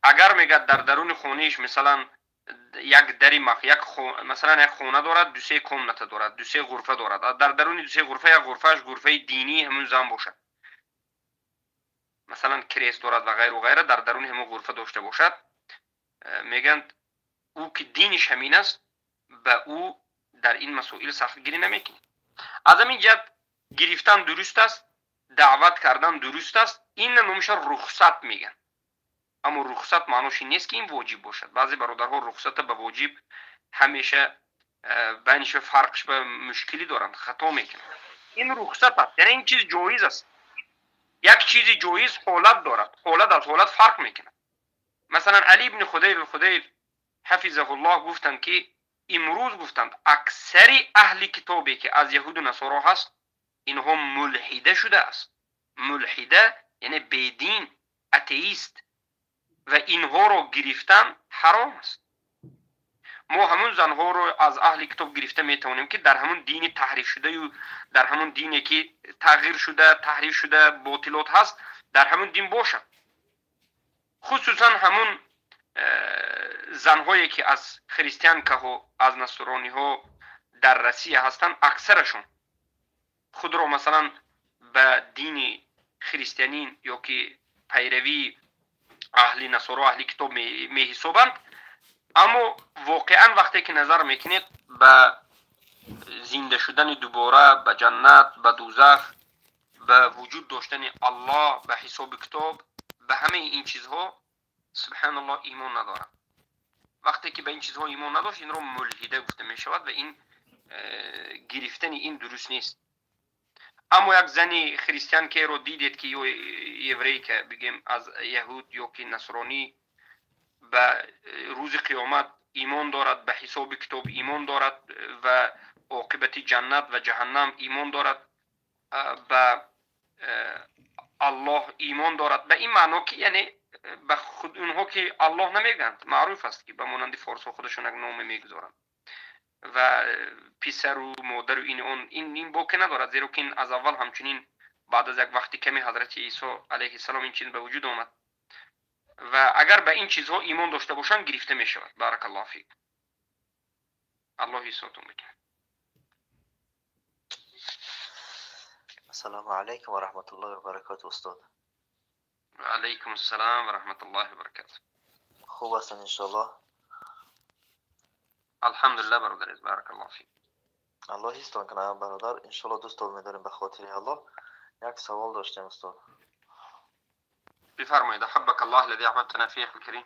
Агар мегӯяд дар даруни хонаиш мисалан як дари мах як масалан як хона дорад, ду се комната дорад, ду се ғурфа дорад, дар даруни ду се ғурфа як ғурфааш ғурфаи динии ҳамун зан бошад, масалан крест дорад ва ғайру ғайра, дар даруни ҳамун ғурфа дошта бошад, мегӯянд ӯ ки диниш ҳамин аст, ба ӯ дар ин масоил сахтгирӣ намекунед. Аз ҳамин ҷиҳат гирифтан дуруст аст, даъват кардан дуруст аст, ин номиша рухсат мегӯянд. Аммо рухсат маънош ин нест ки ин воҷиб бошад. Баъзе бародарҳо рухсата ба воҷиб ҳамеша байниша фарқш ба мушкилӣ доранд, хато мекунанд. Ин рухсат аст, яъне ин чиз ҷоиз аст. Як чизи ҷоиз ҳолат дорад, ҳолат аз ҳолат фарқ мекунад. Масалан Али ибни Худайр Худайр ҳафизаҳуллоҳ гуфтанд ки имрӯз гуфтанд аксари аҳли китобе ки аз яҳуду насоро ҳаст, инҳо мулҳида шудааст. Мулҳида яъне бедин, атеист, ва инҳоро гирифтан ҳаром аст. Мо ҳамун занҳоро аз аҳли китоб гирифта метавонем ки дар ҳамун дини таҳрифшудаю дар ҳамун дине ки тағйир шуда, таҳриф шуда, ботилот ҳаст, дар ҳамун дин бошанд. Хусусан ҳамун занҳое ки аз христианкаҳо, аз насрониҳо дар Россия ҳастанд, аксарашон худро масалан ба дини христианин ё ки пайравии аҳли насоро, аҳли китоб меҳисобанд, аммо воқеан вақте ки назар мекунед ба зинда шудани дубора, ба ҷаннат, ба дузах, ба вуҷуд доштани Аллоҳ, ба ҳисоби китоб, ба ҳамаи ин чизҳо субҳаналлоҳ имон надоранд. Вақте ки ба ин чизҳо имон надошт, инро мулҳида гуфта мешавад ва ин гирифтани ин дуруст нест. Аммо як зани христианкеро дидед ки ё еврейка бигем аз яҳуд ё ки насронӣ ба рӯзи қиёмат имон дорад, ба ҳисоби китоб имон дорад ва оқибати ҷаннат ва ҷаҳаннам имон дорад, ба Аллоҳ имон дорад, ба ин маъно ки яъне ба худ онҳо ки Аллоҳ намегӯянд, маъруф аст ки ба монанди форсҳо худашон як номе мегузоранд ва писару модару ин он, ин боке надорад, зеро ки ин аз аввал ҳамчунин баъд аз як вақти каме ҳазрати Исо алайҳиссалом ин чиз ба вуҷуд омад ва агар ба ин чизҳо имон дошта бошанд, гирифта мешавад. Баракаллоҳу фик. Аллоҳ ҳисотон бикунад. Ассалому алайкум ва раҳматуллоҳи ва баракатуҳ устод. Ва алайкум ассалом ва раҳматуллоҳи ва баракатуҳ. Хуб ҳастед иншоаллоҳ? Алҳамдулиллаҳ бародар, баракаллоҳу фик. Аллоҳ ҳифзтон кунад бародар. Иншоаллоҳ дӯстон медорем ба хотири Аллоҳ. Як савол доштем устод. Бифармоед. Аҳаббакаллоҳ аллази аҳбабтана фиҳи алкарим.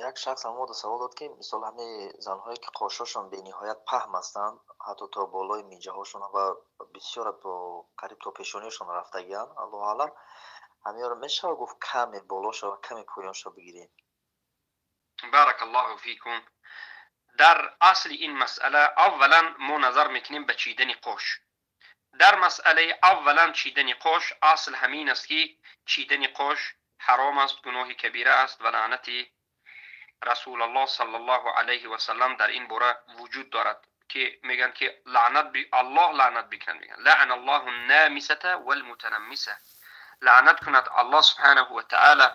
Як шахс ҳамода савол дод ки мисол ҳамаи занҳое ки қошошон бениҳоят паҳм ҳастанд, ҳатто то болои миҷаҳошон ва бисёр то қариб то пешониашон рафтагианд, Аллоҳу аълам, ҳамиёро мешавад гуфт каме боло шава, каме поёншо бигирем? Баракаллоҳу фикум. Дар асли ин масъала аввалан мо назар мекунем ба чидани қош. Дар масъалаи аввалан чидани қош асл ҳамин аст ки чидани қош ҳаром аст, гуноҳи кабира аст ва лаънати Расулаллоҳ саллаллоҳу алайҳи васаллам дар ин бора вуҷуд дорад ки мегӯянд ки лаънат Аллоҳ лаънат бикунад, мегӯянд лаъна Аллоҳу намисата валмутанаммиса, лаънат кунад Аллоҳ субҳанаҳу ва таъала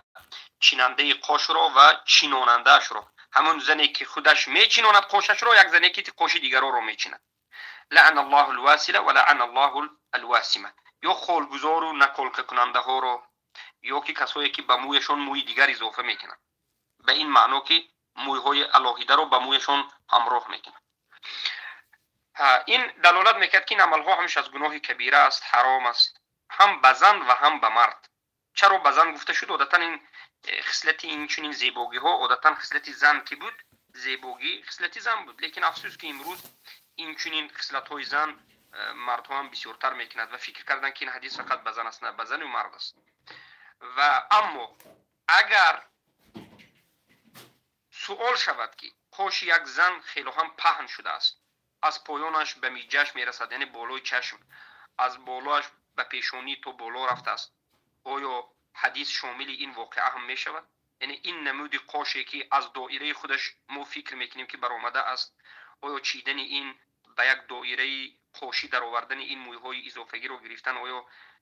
чинандаи қошро ва чинонандаашро. Ҳамон зане ки худаш мечинонад қошашро, як зане ки қоши дигароро мечинад. Лаъна Аллоҳу алвасила ва лаъна Аллоҳу алвасима, ё холгузору наколкакунандаҳоро, ё ки касое ки ба мӯяшон мӯи дигар изофа мекунанд, ба ин маъно ки мӯйҳои алоҳидаро ба мӯяшон ҳамроҳ мекунанд. Ин далолат мекард ки ин амалҳо ҳамеш аз гуноҳи кабира аст, ҳаром аст, ҳам ба зан ва ҳам ба мард. Чаро ба зан гуфта шуд? Одатан ин хислати инчунин зебогиҳо одатан хислати зан ки буд, зебогӣ хислати зан буд, лекин афсӯс ки имрӯз инчунин хислатҳои зан мардҳо ҳам бисёртар мекунад ва фикр карданд ки ин ҳадис фақат ба зан аст, на ба зану мард аст. Ва аммо агар суол шавад ки қоши як зан хело ҳам паҳн шудааст, аз поёнаш ба миҷаш мерасад, яъне болои чашм, аз болоаш ба пешонӣ то боло рафтааст, оё ҳадис шомили ин воқеа ҳам мешавад? Яъне ин намуди қоше ки аз доираи худаш мо фикр мекунем ки баромада аст, оё чидани ин ба як доираи қошӣ даровардани ин мӯйҳои изофагиро гирифтан оё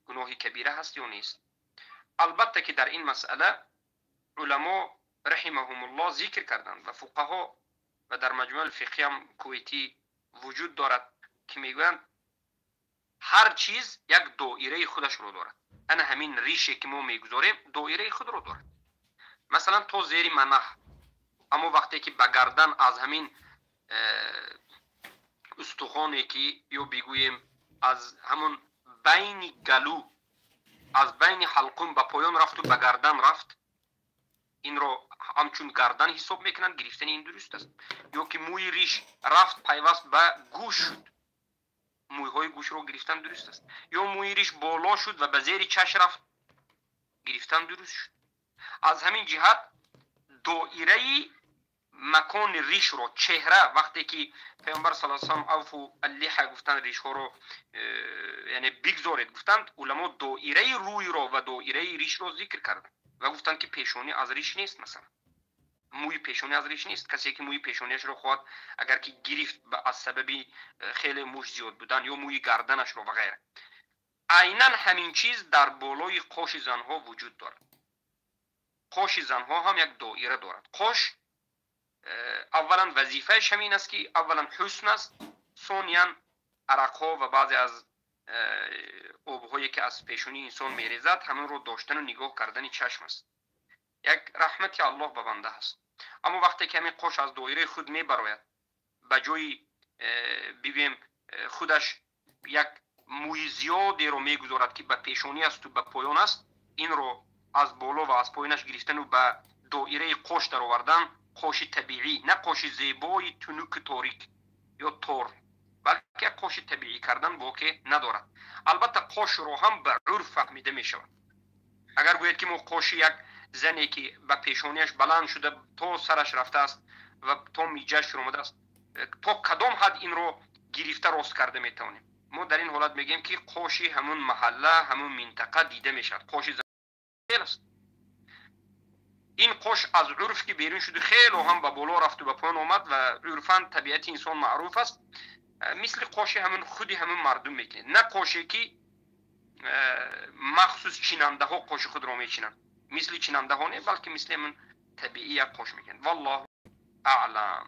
гуноҳи кабира ҳаст ё нест? Албатта ки дар ин масъала уламо раҳимаҳумуллоҳ зикр карданд ва фуқаҳо ва дар маҷмӯъ фиқҳӣ ҳам кувайтӣ вуҷуд дорад ки мегӯянд ҳар чиз як доираи худашро дорад. Ана ҳамин рише ки мо мегузорем доираи худро дорад. Масалан то зери манаҳ, аммо вақте ки ба гардан аз ҳамин устухоне ки ё бигӯем аз ҳамон байни галу, аз байни ҳалқум ба поён рафту ба гардан рафт, инро ҳамчун гардан ҳисоб мекунанд, гирифтани ин дуруст аст. Ё ки мӯи риш рафт пайваст ба гӯш шуд, мӯйҳои гӯшро гирифтан дуруст аст. Ё мӯи риш боло шуд ва ба зери чаш рафт, гирифтан дуруст шуд. Аз ҳамин ҷиҳат доираи макони ришро, чеҳра, вақте ки паёмбар саллаллоҳу алайҳи васаллам авфу аллиҳа гуфтанд, ришҳоро яъне бигзоред гуфтанд, уламо доираи рӯйро ва доираи ришро зикр карданд ва гуфтанд ки пешонӣ аз риш нест. Масалан мӯи пешонӣ аз риш нест. Касе ки мӯи пешониашро хоҳад агар ки гирифт аз сабаби хеле мӯш зиёд будан ё мӯи гарданашро ва ғайра. Айнан ҳамин чиз дар болои қоши занҳо вуҷуд дорад. Қоши занҳо ҳам як доира дорад. Қош аввалан вазифааш ҳамин аст ки аввалан ҳусн аст, сониян арақҳо ва баъзе аз обҳое ки аз пешонии инсон мерезад ҳамонро доштану нигоҳ кардани чашм аст. Як раҳмати аллоҳ ба банда ҳаст. Аммо вақте ки ҳамин қош аз доираи худ мебарояд, ба ҷои бигӯем худаш як мӯи зиёдеро мегузорад ки ба пешонӣ асту ба поён аст, инро аз боло ва аз поёнаш гирифтану ба доираи қош даровардан, қоши табиӣ, на қоши зебои тунуку торик ё тор, балки як қоши табиӣ кардан боке надорад. Албатта қошро ҳам ба урф фаҳмида мешавад. Агар гӯяд ки мо қоши як зане ки ба пешонияш баланд шуда то сараш рафтааст ва то миҷаш омадааст, то кадом ҳад инро гирифта рост карда метавонем? Мо дар ин ҳолат мегӯем ки қоши ҳамун маҳалла, ҳамун минтақа дида мешавад. Қоши зан аст. Ин қош аз урф ки берун шуду хело ҳам ба боло рафту ба поён омад ва урфан табиати инсон маъруф аст, мисли қоши ҳамун худи ҳамун мардум мекунед, на қоше ки махсус чинандаҳо қоши худро мечинанд, мисли чинандаҳо не, балки мисли ҳамун табиӣ як қош мекунед. Валлоҳу аълам.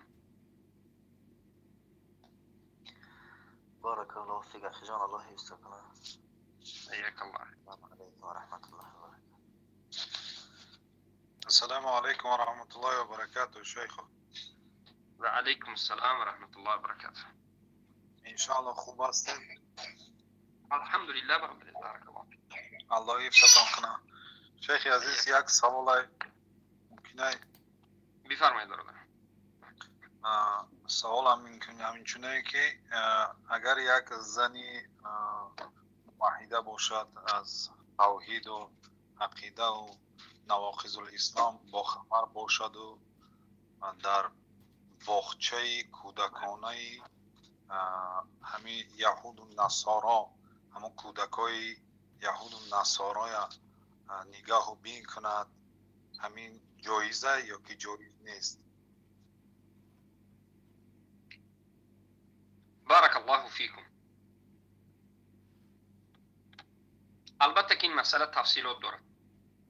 Баракаллоҳу фик, ахиҷон, Аллоҳ ҳифз кунад. Ҳайякаллоҳ. Ассалому алайкум ва раҳматуллоҳи ва баракатуҳ. Ассалому алайкум ва раҳматуллоҳи ва баракатуҳ, шайх. Ва алайкум ассалом ва раҳматуллоҳи ва баракатуҳ. Иншоаллоҳ хуб ҳастед? Алҳамдулиллаҳ, баракаллоҳ. Аллоҳ ҳифзатон кунад. Шайхи азиз, як саволай мумкинай? Бифармоед, бародар. Савол ҳаминчунае ки агар як зани муваҳҳида бошад, аз тавҳиду ақидаву навоқизул ислом бохабар бошаду дар боғчаи кӯдаконаи ҳамин яҳуду насоро, ҳамон кӯдакои яҳуду насороя нигаҳу бин кунад, ҳамин ҷоиза ё ки ҷоиз нест? Баракаллоҳу фикум. Албатта ки ин масъала тафсилот дорад.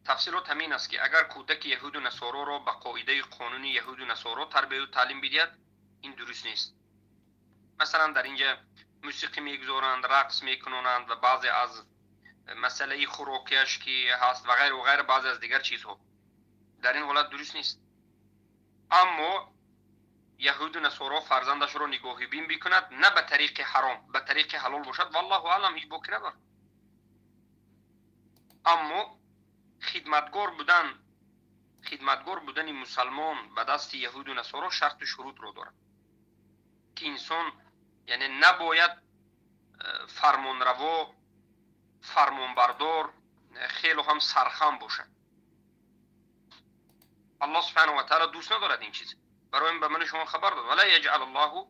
Тафсилот ҳамин аст ки агар кӯдаки яҳуду насороро ба қоидаи қонуни яҳуду насоро тарбияю таълим бидиҳад, ин дуруст нест. Масалан дар инҷа мусиқӣ мегузоранд, рақс мекунонанд ва баъзе аз масъалаи хӯрокиаш ки ҳаст ва ғайру ғайра, баъзе аз дигар чизҳо, дар ин ҳолат дуруст нест. Аммо яҳуду насоро фарзандашро нигоҳибин бикунад, на ба тариқи ҳаром, ба тариқи ҳалол бошад, валлоҳу аълам, ҳеҷ боке надорад. Аммо хидматгор будани мусалмон ба дасти яҳуду насоро шарту шурутро дорад ки инсон яъне набояд фармонраво, фармонбардор, хело ҳам сархам бошад. Аллоҳ субҳанаҳу ва таъала дӯст надорад ин чиз. Барои ба ману шумо хабар дод: вала яҷъал аллоҳу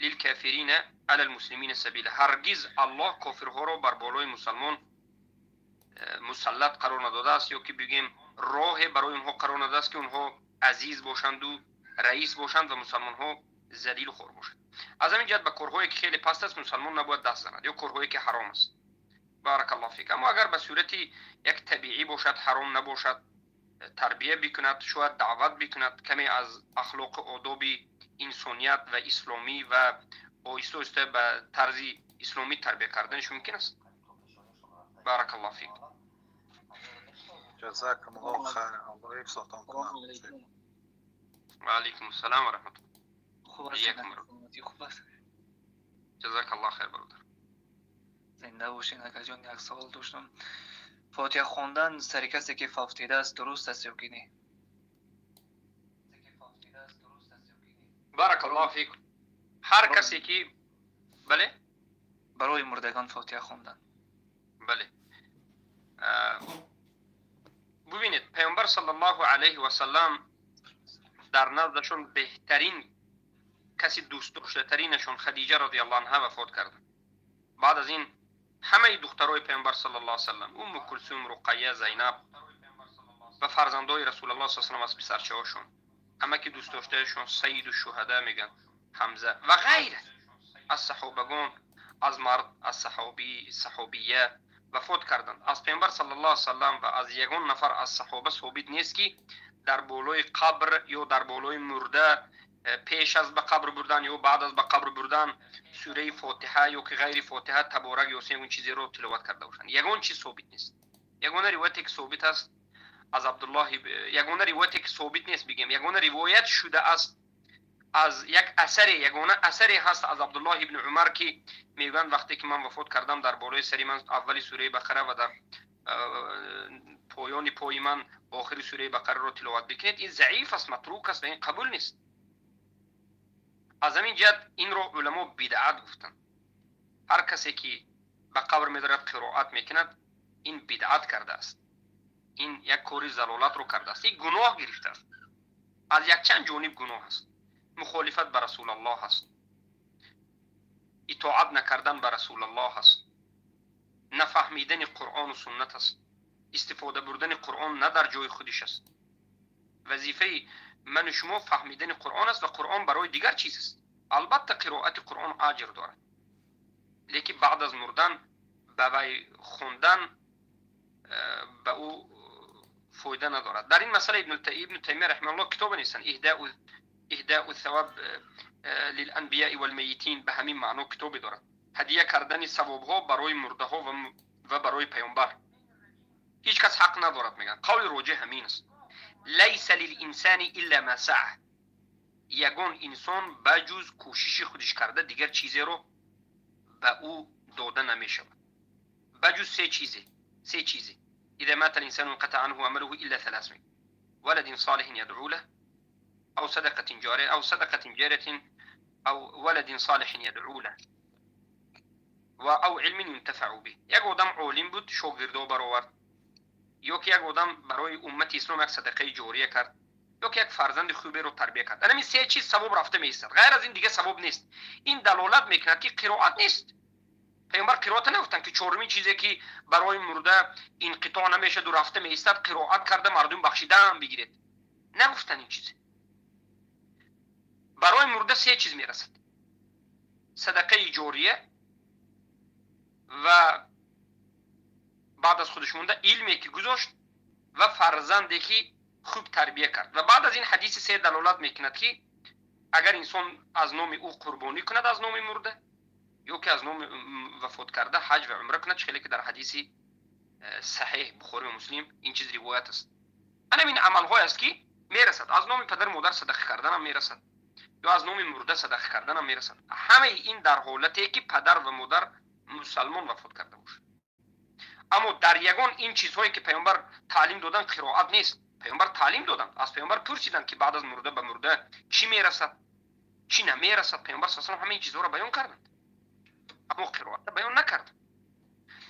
лилкофирина ала лмуслимина сабила. Ҳаргиз Аллоҳ кофирҳоро бар болои мусалмон мусаллат қарор надодааст, ё ки бигӯем роҳе барои онҳо қарор надодааст ки онҳо азиз бошанду раис бошанд ва мусалмонҳо залилу хор бошанд. Аз ҳамин ҷиҳат ба корҳое ки хеле паст аст мусалмон набояд даст занад, ё корҳое ки ҳаром аст. بارک الله فیک. اما اگر به صورت یک طبیعی باشد، حرام نباشد، تربیه بکند، شاید دعوت بکند، کمی از اخلاق آداب انسانیت و اسلامی و آهسته آهسته به طرز اسلامی تربیه کردنش ممکن است. بارک الله فیک. جزاکم الله خیر. الله حفظتان کنه. و علیکم السلام و رحمت الله. خوب است. خوب است. جزاک الله خیر برادر. زنده باشین. اگر جان یک سوال داشتم. فاتحه خواندن سر کسی که فوتیده است درست است یا که نه؟ بارک الله فیک. هر کسی که بله؟ برای مردگان فاتحه خواندن. بله. ببینید پیامبر صلی الله علیه و سلم در نزدشون بهترین کسی دوست داشته‌ترینشون خدیجه رضی الله عنها وفات کرد. بعد از این همه دخترای پیامبر صلی الله علیه و سلم، ام کلثوم، رقیه، زینب و فرزندای رسول الله صلی الله علیه و سلم از پسرچه‌هاشون، همه که دوست داشتهشون سید الشهدا میگن، حمزه و غیره از صحابگان، از مرد، از صحابی، صحابیه وفات کردند. از پیامبر صلی الله علیه و سلم و از یگان نفر از صحابه ثابت نیست که در بالای قبر یا در بالای مرده پیش از به قبر بردن یا بعد از به قبر بردن سوره فاتحه یا که غیر فاتحه، تبارک یا اون چیزی رو تلاوت کرده باشند. یگان چیز ثابت نیست. یگانه روایتی که ثابت است از عبدالله، یگانه روایتی که ثابت نیست بگیم، یگانه روایت شده است از یک اثر، یگانه اثری هست از عبدالله ابن عمر که میگن وقتی که من وفات کردم در بالای سری من اول سوره بقره و در پایان پای من آخر سوره بقره رو تلاوت بکنید. این ضعیف است، متروک است و این قبول نیست. از همین جهت این رو علما بدعت گفتن. هر کسی که به قبر میدارد قرائت میکند این بدعت کرده است، این یک کاری ضلالت رو کرده است، این گناه گرفته است. از یک چند جانب گناه است. مخالفت به رسول الله است، اطاعت نکردن به رسول الله است، نفهمیدن قرآن و سنت است، استفاده بردن قرآن نه در جای خودش است. وظیفه من و شما فهمیدن قرآن است و قرآن برای دیگر چیز است. البته قرائت قرآن اجر دارد، لیکن بعد از مردن به وی خوندن به او فایده ندارد. در این مسئله ابن تیمیه رحمه الله کتاب نیستن اهداء الثواب للانبیاء والمیتین، به همین معنا کتابی دارد، هدیه کردن ثواب ها برای مرده ها و برای پیامبر. هیچ کس حق ندارد میگن. قول راجح همین است. لیس للانسان الا ما سعى. یگان انسان بجز کوشش خودش کرده دیگر چیزی رو به او داده نمیشود، بجز سه چیزی. سه چیزی. اذا مات الانسان انقطع عنه عمله الا ثلاث، ولد صالح يدعو له او صدقة جارية او صدقة جارية او ولد صالح يدعو له و او علم ينتفع به. یک آدم عالم بود شاگردا برآورد، یا که یک آدم برای امت اسلام یک صدقه جاریه کرد، یا که یک فرزند خوبی رو تربیه کرد. همین سه چیز ثواب رفته میستد، غیر از این دیگه ثواب نیست. این دلالت میکند که قرائت نیست. پیامبر قرائت نگفتن که چهارمین چیزی که برای مرده انقطاع نمیشه و رفته میستد قرائت کرده مردم بخشیده هم بگیرید. نگفتن این چیزی. برای مرده سه چیز میرسد: صدقه جاریه و بعد از خودش مونده علمی که گذاشت و فرزندی که خوب تربیه کرد. و بعد از این حدیث سه دلالت میکند که اگر انسان از نام او قربانی کند از نام مرده یا که از نام وفات کرده حج و عمره کند، خیلی که در حدیث صحیح بخاری و مسلم این چیز روایت است. این عمل های است که میرسد. از نام پدر مادر صدقه کردن هم میرسد، یا از نام مرده صدقه کردن هم میرسد. همه این در حالتی که پدر و مادر مسلمان وفات کرده باشه. اما در یگان این چیزهایی که پیامبر تعلیم دادن قرائت نیست. پیامبر تعلیم دادن، از پیامبر پرسیدن که بعد از مرده به مرده چی میرسد چی نمیرسد. پیامبر صلی الله علیه و آله همه این چیزها را بیان کردند، اما قرائت بیان نکرد.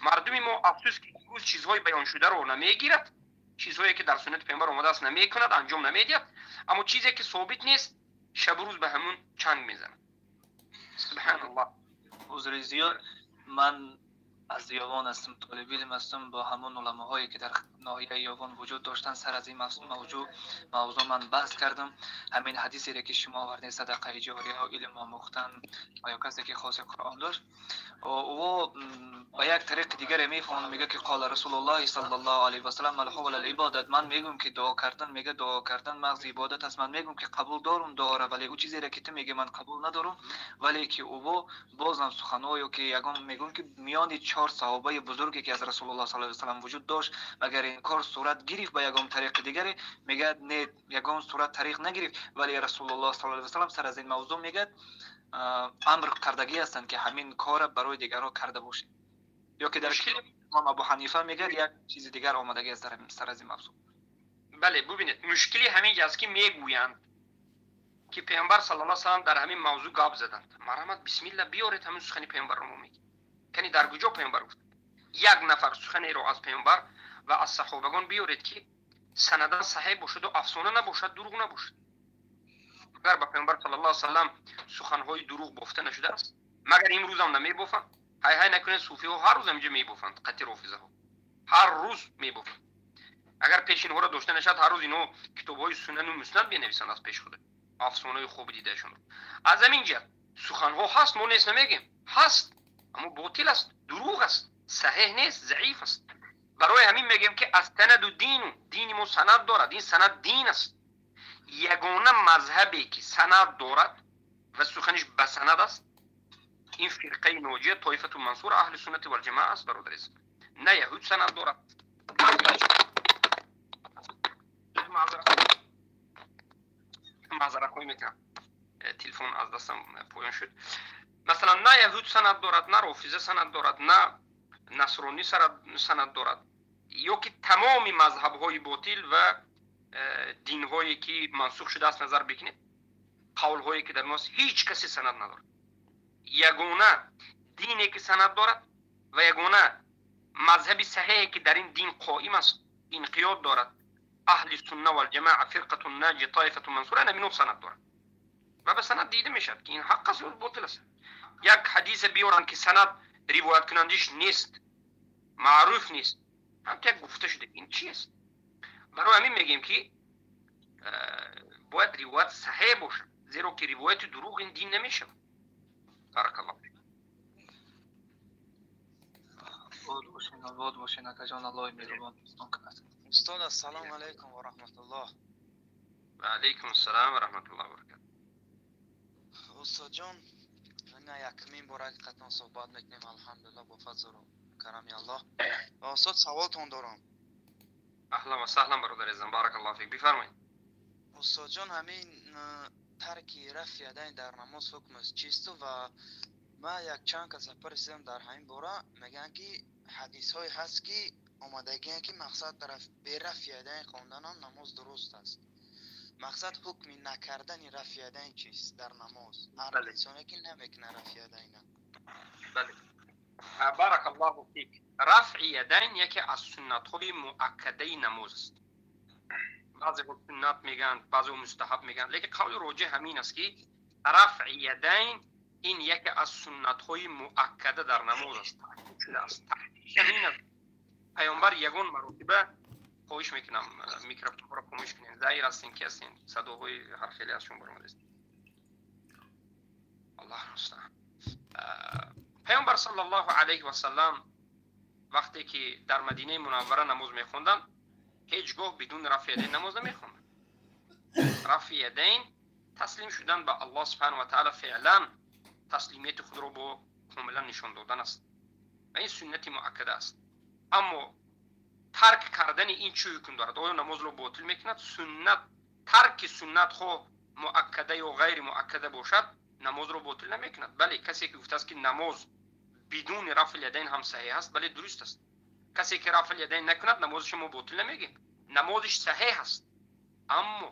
مردم ما افسوس که امروز چیزهای بیان شده رو نمیگیرد، چیزهایی که در سنت پیامبر آمده است نمیکند، انجام نمیدهد. اما چیزی که ثابت نیست شب و روز به همون چنگ میزند. سبحان الله. عذر زیاد، من از یاوان هستم، طالب علم هستم. با همون علماهایی که در ناحیه یاوان وجود داشتن سر از این موضوع من بحث کردم. همین حدیثی را که شما آوردین، صدقه جاریه و علم آموختن و یا کسی که خاص قرآن داشت، و ба як тариқи дигаре мефаҳмонад, мегӯяд ки қола расулуллоҳи саллаллоҳу алайҳи васаллам алҳувва лилибодат. Ман мегӯям ки дуо кардан, мегӯяд дуо кардан мағзи ибодат аст. Ман мегӯям ки қабул дорум дуоро, вале ӯ чизере ки ту мегӯӣ ман қабул надорум. Вале ки ӯ бозам суханҳое ки ягон мегӯям ки миёни чор саҳобаи бузурге ки аз расулуллоҳ саллаллоҳу алайҳи васаллам вуҷуд дошт, магар ин кор сурат гирифт ба ягон тариқи дигаре? Мегӯяд не, ягон сурат тариқ нагирифт. Вале расулуллоҳ саллаллоҳу алайҳи васаллам сар аз ин мавзӯъ мегӯяд амр кардагӣ ҳастанд ки ҳамин корро барои дигарҳо карда бошед. Ё ки дар имом Абу Ҳанифа мегӯяд як чизи дигар омадагӣ аст дар сар аз ин мавзӯъ. Бале, бубинед, мушкили ҳамин ҷо аст ки мегӯянд ки паёмбар саллаллоҳу алайҳи васаллам дар ҳамин мавзӯъ гап заданд. Марҳамат, бисмилла, биёред ҳамин сухани паёмбарро мо мегӯем. Кани дар куҷо паёмбар гуфт? Як нафар суханеро аз паёмбар ва аз саҳобагон биёред ки санадан саҳеҳ бошад ва афсона набошад, дурӯғ набошад. Магар ба паёмбар саллаллоҳу алайҳи васаллам суханҳои дурӯғ бофта нашудааст? Магар имрӯзам намебофанд? Ҳай ҳай накунед, суфиҳо ҳар рӯз ҳаминҷо мебофанд, қатъи рофизаҳо ҳар рӯз мебофанд. Агар пеши инҳоро дошта нашад, ҳар рӯз инҳо китобҳои сунану муснад менависанд аз пеши худ, афсонаҳои хуби дидаашонро. Аз ҳамин ҷиҳат суханҳо ҳаст, мо нест намегем, ҳаст, аммо ботил аст, дурӯғ аст, саҳеҳ нест, заиф аст. Барои ҳамин мегӯем ки астанаду дину, дини мо санад дорад, ин санад дин аст. Ягона мазҳабе ки санад дорад ва суханиш ба санад аст, ин фирқаи ноҷия, тоифату мансура, аҳли суннати валҷамоа аст, бародари азиз. На яҳуд санад дорад. Маъзаратхоҳӣ мекунам, телефон аз дастам поён шуд. Масалан, на яҳуд санад дорад, на рофиза санад дорад, на насронӣ санад дорад, ё ки тамоми мазҳабҳои ботил ва динҳое ки мансух шудааст назар бикунед, қавлҳое ки дар ност, ҳеҷ касе санад надорад. Ягона дине ки санад дорад ва ягона мазҳаби саҳеҳе ки дар ин дин қоим аст, инқиёд дорад, аҳли сунна валҷамоа, фирқату наҷи, тоифату мансура, ҳамино санад дорад ва ба санад дида мешавад ки ин ҳақ аст ё ботил аст. Як ҳадисе биёранд ки санад ривояткунандиш нест, маъруф нест, ҳамто як гуфта шуда, ин чи аст? Барои ҳамин мегӯем ки бояд ривоят саҳеҳ бошад, зеро ки ривояти дурӯғ ин дин намешавад. Баракаллоҳ фик. Обод бошед, обод бошед, акаҷон, Аллоҳи меҳрубон дӯстон кунад. Устод, ассалому алайкум ва раҳматуллоҳ. Ва алайкум ассалом ва раҳматуллоҳи ва баракатуҳ. Устодҷон, ина якумин бор ҳақиқатан суҳбат мекунем, алҳамдулиллоҳ, бо фазлу карами Аллоҳ. Ва устод, саволтон дорам. Аҳлан ва саҳлан, бародари азизам, баракаллоҳу фик, бифармоед. Устодҷон, ҳамин тарки рафъи ядайн дар намоз ҳукмаш чисту? Ва ман якчанд каса пурсидам дар ҳамин бора, мегӯянд ки ҳадисҳое ҳаст ки омадагианд ки мақсад бе рафъи ядайн хонданам намоз дуруст аст. Мақсад ҳукми накардани рафъи ядайн чист дар намоз? Ҳар инсоне ки намекунад рафъи ядайна. Бале, баракаллоҳу фик. Рафъи ядайн яке аз суннатҳои муаккадаи намоз аст. Баъзеҳо суннат мегӯянд, баъзеҳо мустаҳаб мегӯянд, лекин қавли роҷеҳ ҳамин аст ки рафъи ядайн ин яке аз суннатҳои муаккада дар намоз аст, таъкид шудааст. Таъкид аст. Паёмбар ягон маротиба, хоҳиш мекунам микрофонро хомӯш кунед, заир ҳастен, ки ҳастен, садоҳои ҳар хеле аз шумо баромадааст. Аллоҳ мустаъан. Паёмбар саллаллоҳу алайҳи васаллам вақте ки дар Мадинаи Мунаввара намоз мехонданд, ҳеҷ гоҳ бидуни рафъи ядайн намоз намехонданд. Рафъи ядайн таслим шудан ба Аллоҳ субҳанаҳу ва таъала, феълан таслимияти худро бо комилан нишон додан аст ва ин суннати муаккада аст. Аммо тарк кардани ин чӣ ҳукм дорад? Оё намозро ботил мекунад? Суннат, тарки суннат хоҳ муаккада ё ғайри муаккада бошад, намозро ботил намекунад. Бале, касе ки гуфтааст ки намоз бидуни рафъи ядайн ҳам саҳеҳ аст, бале, дуруст аст. Касе ки рафъи ядайн накунад, намозашро мо ботил намегӯем, намозиш саҳеҳ аст, аммо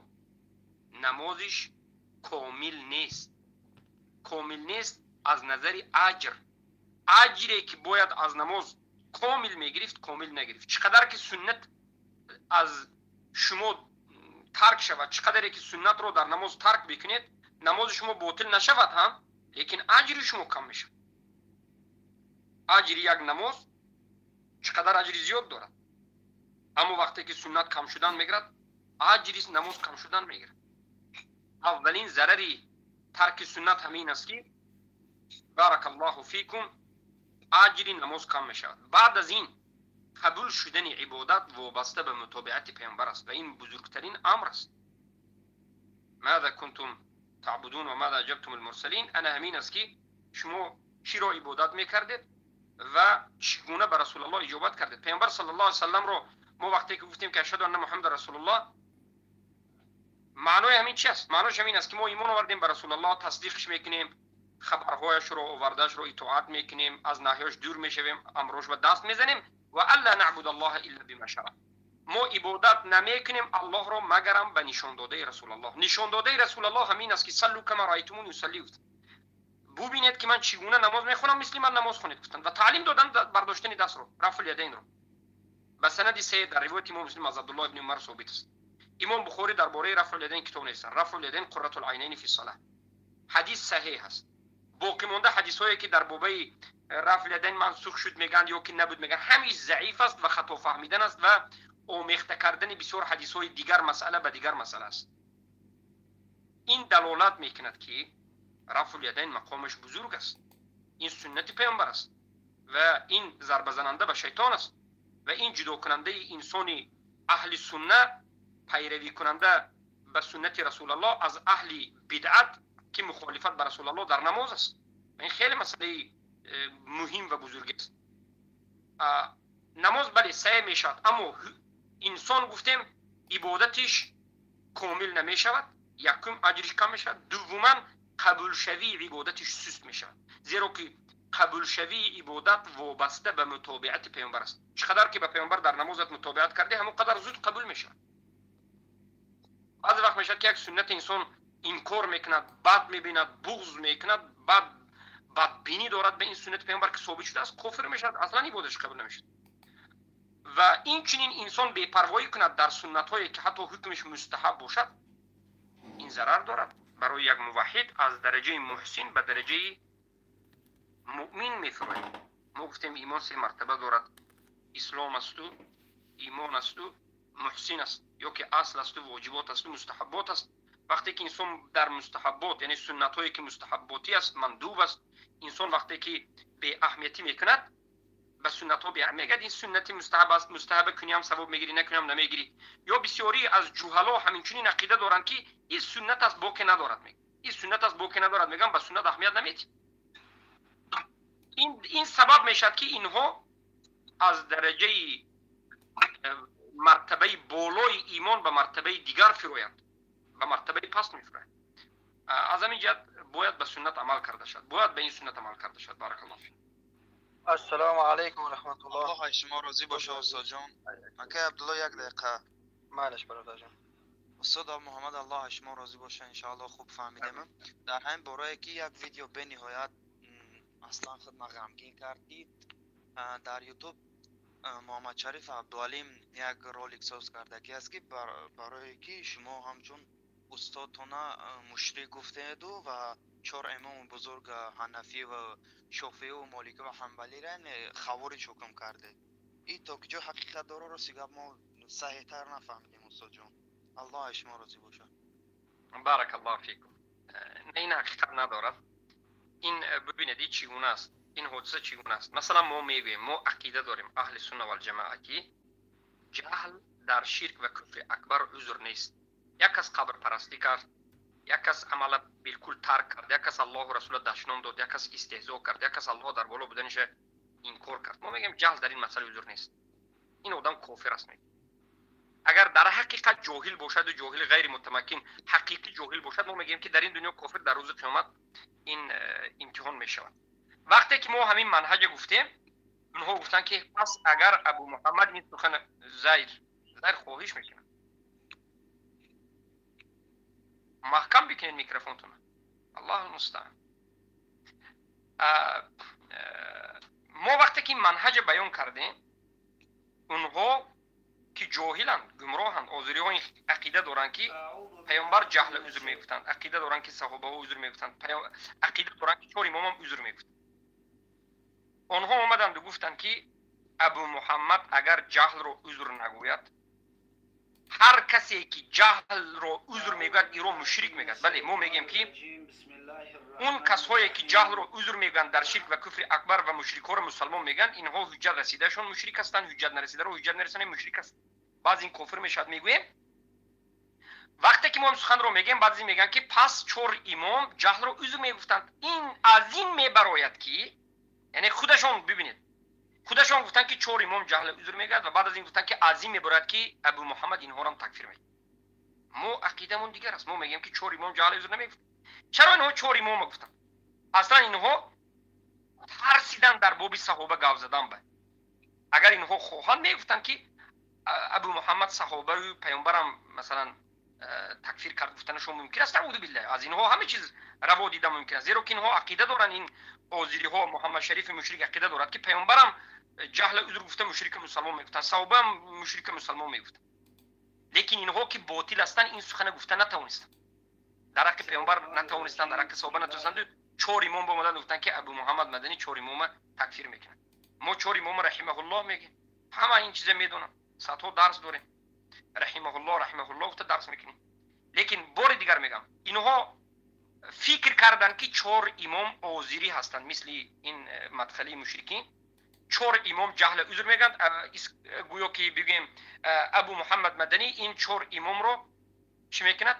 намозиш комил нест. Комил нест аз назари аҷр. Аҷре ки бояд аз намоз комил мегирифт, комил нагирифт. Чӣ қадар ки суннат аз шумо тарк шавад, чӣ қадаре ки суннатро дар намоз тарк бикунед, намози шумо ботил нашавад ҳам, лекин аҷри шумо кам мешавад. Аҷри як намоз чӣ қадар аҷри зиёд дорад, аммо вақте ки суннат кам шудан мегирад, аҷри намоз кам шудан мегирад. Аввалин зарари тарки суннат ҳамин аст ки, баракаллоҳу фикум, Аҷри намоз кам мешавад. Баъд аз ин қабул шудани ибодат вобаста ба мутобиати паёмбар аст ва ин бузургтарин амр аст. Мада кунтум таъбудун ва мада аҷабтум алмурсалин, ана ҳамин аст, ки шумо чиро ибодат мекардед ва чӣ гуна ба Расулаллоҳ иҷобат кардед. Паёмбар саллаллоҳу алайҳи васалламро мо вақте ки гуфтем, ки ашҳаду анна Муҳаммада расулуллоҳ, маънои ҳамин чи аст? Маънош ҳамин аст, ки мо имон овардем ба Расулаллоҳ, тасдиқш мекунем, хабарҳояшро овардаашро итоат мекунем, аз наҳёш дур мешавем, амрош ба даст мезанем. Ва алла набуд аллоҳа илла бима шара, мо ибодат намекунем Аллоҳро, магарам ба нишондодаи Расулаллоҳ. Нишондодаи Расулаллоҳ ҳамин аст, ки саллу кама раайтумуни усалли гуфт, бубинед, ки ман чӣ гуна намоз мехонам, мисли ман намоз хонед гуфтанд ва таълим доданд бардоштани дастро, рафъул ядайнро. Ба санади се дар ривояти имом Муслим аз Абдуллоҳ ибни Умар собит аст. Имом Бухорӣ дар бораи рафъул ядайн китоб нависанд, рафъул ядайн қурратул айнайни фи сала. Ҳадис саҳеҳ аст. Боқӣ монда ҳадисҳое, ки дар бобаи рафъул ядайн мансух шуд мегӯянд ё ки набуд мегӯянд, ҳамиш заиф аст ва хато фаҳмидан аст ва омехта кардани бисёр ҳадисҳои дигар масъала ба дигар масъала аст. Ин далолат мекунад, ки рафъул ядайн мақомаш бузург аст, ин суннати паёмбар аст ва ин зарбазананда ба шайтон аст ва ин ҷудокунандаи инсони аҳли сунна, пайравикунанда ба суннати Расулаллоҳ, аз аҳли бидъат, ки мухолифат ба Расулаллоҳ дар намоз аст. Ин хеле масъалаи муҳим ва бузург аст. Намоз, бале, саҳеҳ мешавад, аммо инсон, гуфтем, ибодатиш комил намешавад. Якум, аҷриш кам мешавад, дуввуман, қабулшавии ибодатиш суст мешавад, зеро ки қабулшавии ибодат вобаста ба мутобиати паёмбар аст. Чӣ қадар ки ба паёмбар дар намозат мутобиат кардӣ, ҳамон қадар зуд қабул мешавад. Баъзе вақт мешавад, ки як суннати инсон инкор мекунад, бад мебинад, буғз мекунад, бад бадбинӣ дорад ба ин суннати паёмбар, ки собит шудааст, кофир мешавад, аслан ибодаташ қабул намешавад. Ва инчунин инсон бепарвоӣ кунад дар суннатҳое, ки ҳатто ҳукмиш мустаҳаб бошад, ин зарар дорад барои як муваҳҳид, аз дараҷаи муҳсин ба дараҷаи муъмин мефурояд. Мо гуфтем, имон се мартаба дорад: ислом асту, имон асту, муҳсин аст, ё ки асл асту, воҷибот асту, мустаҳаббот аст. Вақте ки инсон дар мустаҳаббот, яъне суннатҳое, ки мустаҳабботӣ аст, мандуб аст, инсон вақте ки беаҳамиятӣ мекунад ба суннатҳо, мегӯяд, ин суннати мустаҳаб аст, мустаҳаба куниам савоб мегирӣ, накуниам намегирӣ. Ё бисёрӣ аз ҷуҳало ҳаминчунин ақида доранд, ки ин суннат аст, боке надорад, мегӯяд, ин суннат аст, боке надорад, мегӯям, ба суннат аҳамият наметӣ. Ин сабаб мешавад, ки инҳо аз дараҷаи мартабаи болои имон ба мартабаи дигар фироянд, ба мартабаи паст мефироянд. Аз ҳамин ҷиҳат бояд ба суннат амал карда шавад, бояд ба ин суннат амал карда шавад. Баракаллоҳ фик. Ассалому алайкум ва раҳматуллоҳ. Аллоҳ шумо розӣ боша, устодҷон. Акай Абдулло, як дақиқа. Майлаш, бародарҷон. Устод Муҳаммад, Аллоҳ шумо розӣ боша, иншоаллоҳ хуб фаҳмидем. Дар ҳамин борае, ки як видео бениҳоят аслан худма ғамгин кард, ки дар Ютуб Муҳаммадшариф Абдуалим як ролик соз кардагӣ аст, ки барое ки шумо ҳамчун устодтона мушрик гуфтеду ва чор имоми бузург, Ҳанафӣ ва Шофиӣ ва Моликӣ ва Ҳанбалиро хавориҷ ҳукм кардед. Ин то куҷо ҳақиқат дора? Рости гап, мо саҳеҳтар нафаҳмидем, устодҷон. Аллоҳ аз шумо розӣ бошад. Баракаллоҳу фикум. Ин ҳақиқат надорад. Ин, бибинед, ин чӣ гуна аст, ин ҳодиса чӣ гуна аст. Масалан, мо мегӯем, мо ақида дорем, аҳли сунна валҷамоа, ки ҷаҳл дар ширк ва куфри акбар узр нест. Як кас қабрпарастӣ кард, як кас амала билкул тарк кард, як кас Аллоҳу расула дашном дод, як кас истеҳзо кард, як кас Аллоҳ дар боло буданиша инкор кард, мо мегӯем, ҷаҳл дар ин масъала узр нест, ин одам кофир аст, мегӯем. Агар дар ҳақиқат ҷоҳил бошаду ҷоҳили ғайри мутамаккин, ҳақиқӣ ҷоҳил бошад, мо мегӯем, ки дар ин дунё кофир, дар рӯзи қиёмат ин имтиҳон мешавад. Вақте ки мо ҳамин манҳаҷа гуфтем, онҳо гуфтанд, ки пас агар Абу Муҳаммад ин сухан, зайр, зайр, хоҳиш мекунам, маҳкам бикунед микрофонтона. Аллоҳу мустаан. Мо вақте ки манҳаҷа баён кардем, онҳо, ки ҷоҳиланд, гумроҳанд, озириҳо, ақида доранд, ки паёмбар ҷаҳла узр мегуфтанд, ақида доранд, ки саҳобаҳо узр мегуфтанд, ақида доранд, ки чор имомам узр мегуфтанд. Онҳо омаданду гуфтанд, ки Абу Муҳаммад агар ҷаҳлро узр нагӯяд, Ҳар касе ки ҷаҳлро узр мегӯяд, иро мушрик мегӯяд. Бале, мо мегӯем, ки он касҳое ки ҷаҳлро узр мегӯянд дар ширк ва куфри акбар ва мушрикҳоро мусалмон мегӯянд, инҳо ҳуҷҷат расидаашон мушрик ҳастанд, ҳуҷҷат нарасидаро ҳуҷҷат нарасонем, мушрик аст, баъзе ин кофир мешавад, мегӯем. Вақте ки мо ин суханро мегӯем, баъзе мегӯянд, ки пас чор имом ҷаҳлро узр мегуфтанд. Ин аз ин мебарояд, ки яъне худашон бибинед, худашон гуфтанд, ки чор имом ҷаҳл узр мегӯяд, ва баъд аз ин гуфтанд, ки аз ин мебарояд, ки Абу Муҳаммад инҳоро такфир мекунад. Мо ақидамон дигар аст. Мо мегӯем, ки чор имом ҷаҳл узр намегуфт. Чаро инҳо чор имома гуфтанд? Аслан инҳо тарсидан дар боби саҳоба гап задан. Ба агар инҳо хоҳанд, мегуфтанд, ки Абу Муҳаммад саҳобаю паёмбарам, масалан, такфир кард, гуфтанашон мумкин аст. Аъузу биллаҳ, аз инҳо ҳама чиз раво дида мумкин аст, зеро ки инҳо ақида доранд. Ин озириҳо, Муҳаммадшарифи мушрик ақида дорад, ки паёмбарам ҷаҳла узр гуфта, мушрики мусалмон мегуфтанд, саҳобаам мушрики мусалмон мегуфтанд. Лекин инҳо ки ботил ҳастанд, ин сухана гуфта натавонистанд, дар ҳаққи паёмбар натавонистанд, дар ҳаққи саҳоба натавонистанд. Чор имом омаданд, гуфтанд, ки Абу Муҳаммад Маданӣ чор имома такфир мекунад. Мо чор имома раҳимаҳуллоҳ мегӯем, ҳама ин чиза медонам, садҳо дарс дорем, раҳимаҳуллоҳ, раҳимаҳуллоҳ гуфта дарс мекунем. Лекин бори дигар мегӯям, инҳо фикр карданд, ки чор имом озирӣ ҳастанд, мисли ин мадхалии мушрикин, чор имом ҷаҳла узр мегӯянд. Гӯё ки бигӯем, Абу Муҳаммад Маданӣ ин чор имомро чӣ мекунад?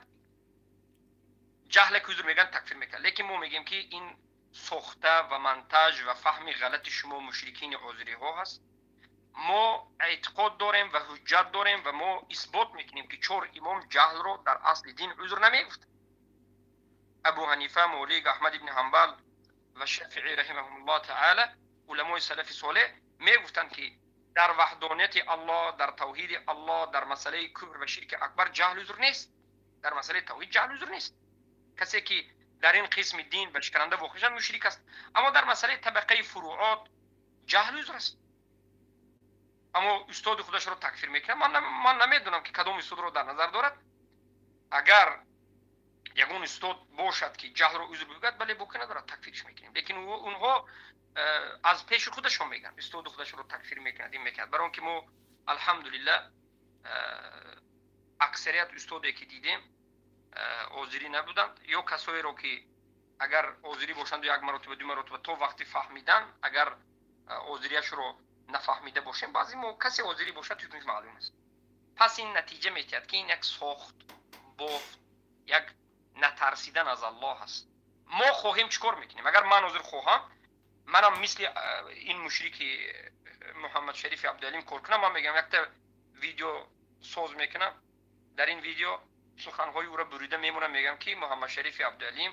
Ҷаҳле ки узр мегӯянд, такфир мекунад. Лекин мо мегӯем, ки ин сохта ва монтаж ва фаҳми ғалати шумо, мушрикини озириҳо, ҳаст. Мо эътиқод дорем ва ҳуҷҷат дорем ва мо исбот мекунем, ки чор имом ҷаҳлро дар асли дин узр намегуфт. Абу Ҳанифа, Молик, Аҳмад ибни Ҳанбал ва Шафиӣ раҳимаҳумуллоҳ таала, уламои салафи солеҳ мегуфтанд, ки дар ваҳдонияти Аллоҳ, дар тавҳиди Аллоҳ, дар масъалаи куфр ва ширки акбар ҷаҳл узр нест. Дар масъалаи тавҳид ҷаҳл узр нест. Касе ки дар ин қисми дин ба шикананда воқеъ шавад, мушрик аст. Аммо дар масъалаи табақаи фуруъот ҷаҳл узр аст. Аммо устоди худашро такфир мекунад. Ман намедонам, ки кадом устодро дар назар дорад. Агар ягон устод бошад, ки ҷаҳлро узр бигӯяд, бале, боке надорад, такфирш мекунем. Лекин онҳо аз пеши худашон мегӯянд, устоди худашро такфир мекунад, ин мекунад. Барои он ки мо, алҳамдулиллаҳ, аксарият устоде ки дидем, озирӣ набуданд ё касоеро ки агар озирӣ бошанду як маротиба, ду маротиба то вақти фаҳмидан, агар озирияшро нафаҳмида бошем, баъзе мо касе озирӣ бошад, ҳукмиш маълум аст. Пас ин натиҷа метиҳад, ки ин як сохт бофт, як натарсидан аз Аллоҳ аст. Мо хоҳем, чӣ кор мекунем? Агар ман ҳозир хоҳам, манам мисли ин мушрики Муҳаммадшарифи Абдуалим кор кунам, ман мегӯям, якта видео соз мекунам, дар ин видео суханҳои ӯро бурида мемонам, мегӯям, ки Муҳаммадшарифи Абдуалим,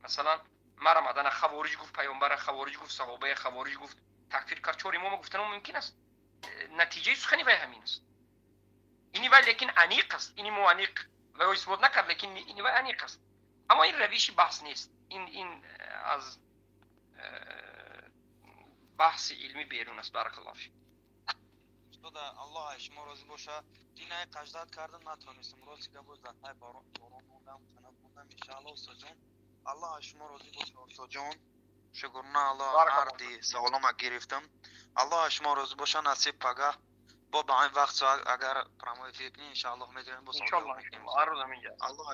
масалан, мара мадана хавориҷ гуфт, паёмбара хавориҷ гуфт, саҳобаи хавориҷ гуфт, такфир кард, чор имома гуфтанам мумкин аст. Натиҷаи сухани вай ҳамин аст. Ини вай лекин аниқ аст, ини мо аниқ ва исбот накард, лекин ини вай аниқ аст. Аммо ин равиши баҳс нест, ин аз баҳси илмӣ берун аст. Баракаллоҳ фик. Устода, Аллоҳ аз шумо розӣ боша. Динаи қаждат кардам, натонистам, рости гап, боз дар тай борон мондам, хана мондам. Иншаалло, устодҷон, Аллоҳ аз шумо розӣ боша. Устодҷон, шукрона Аллоҳ, ҳарди саволома гирифтам. Аллоҳ аз шумо розӣ боша. Насиб, пагаҳ бо ба ҳамин вақт соат агар прямой эфир кунем, иншааллоҳ, медонем, бо савол. Аллоҳ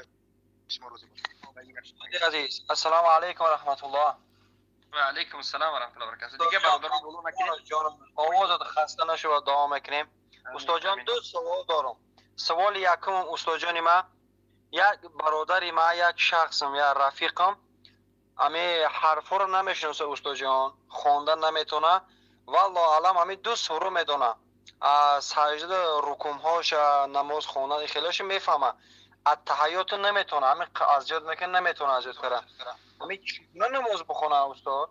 аз шумо розӣ боша. Азиз, ассалому алайкум ва раҳматуллоҳ. Ва алайкум ассалом ва раҳматуллоҳи ва баракатуҳ. Дига бародарон боло накунед. Овозат хаста нашава, дуо мекунем. Устодҷон, ду савол дорам. Саволи якумам, устодҷони ма, як бародари ма, як шахсам, як рафиқам ами ҳарфҳоро намешиноса, устодҷон, хонда наметона. Валлоҳ алам, ами ду сура медона, саҷда, рукумҳоша, намоз хондан хелоша мефаҳма, аттаҳаёту наметона, ами азёд мекунад, наметона азёд кара. Ами чӣ гуна намоз бихона, устод?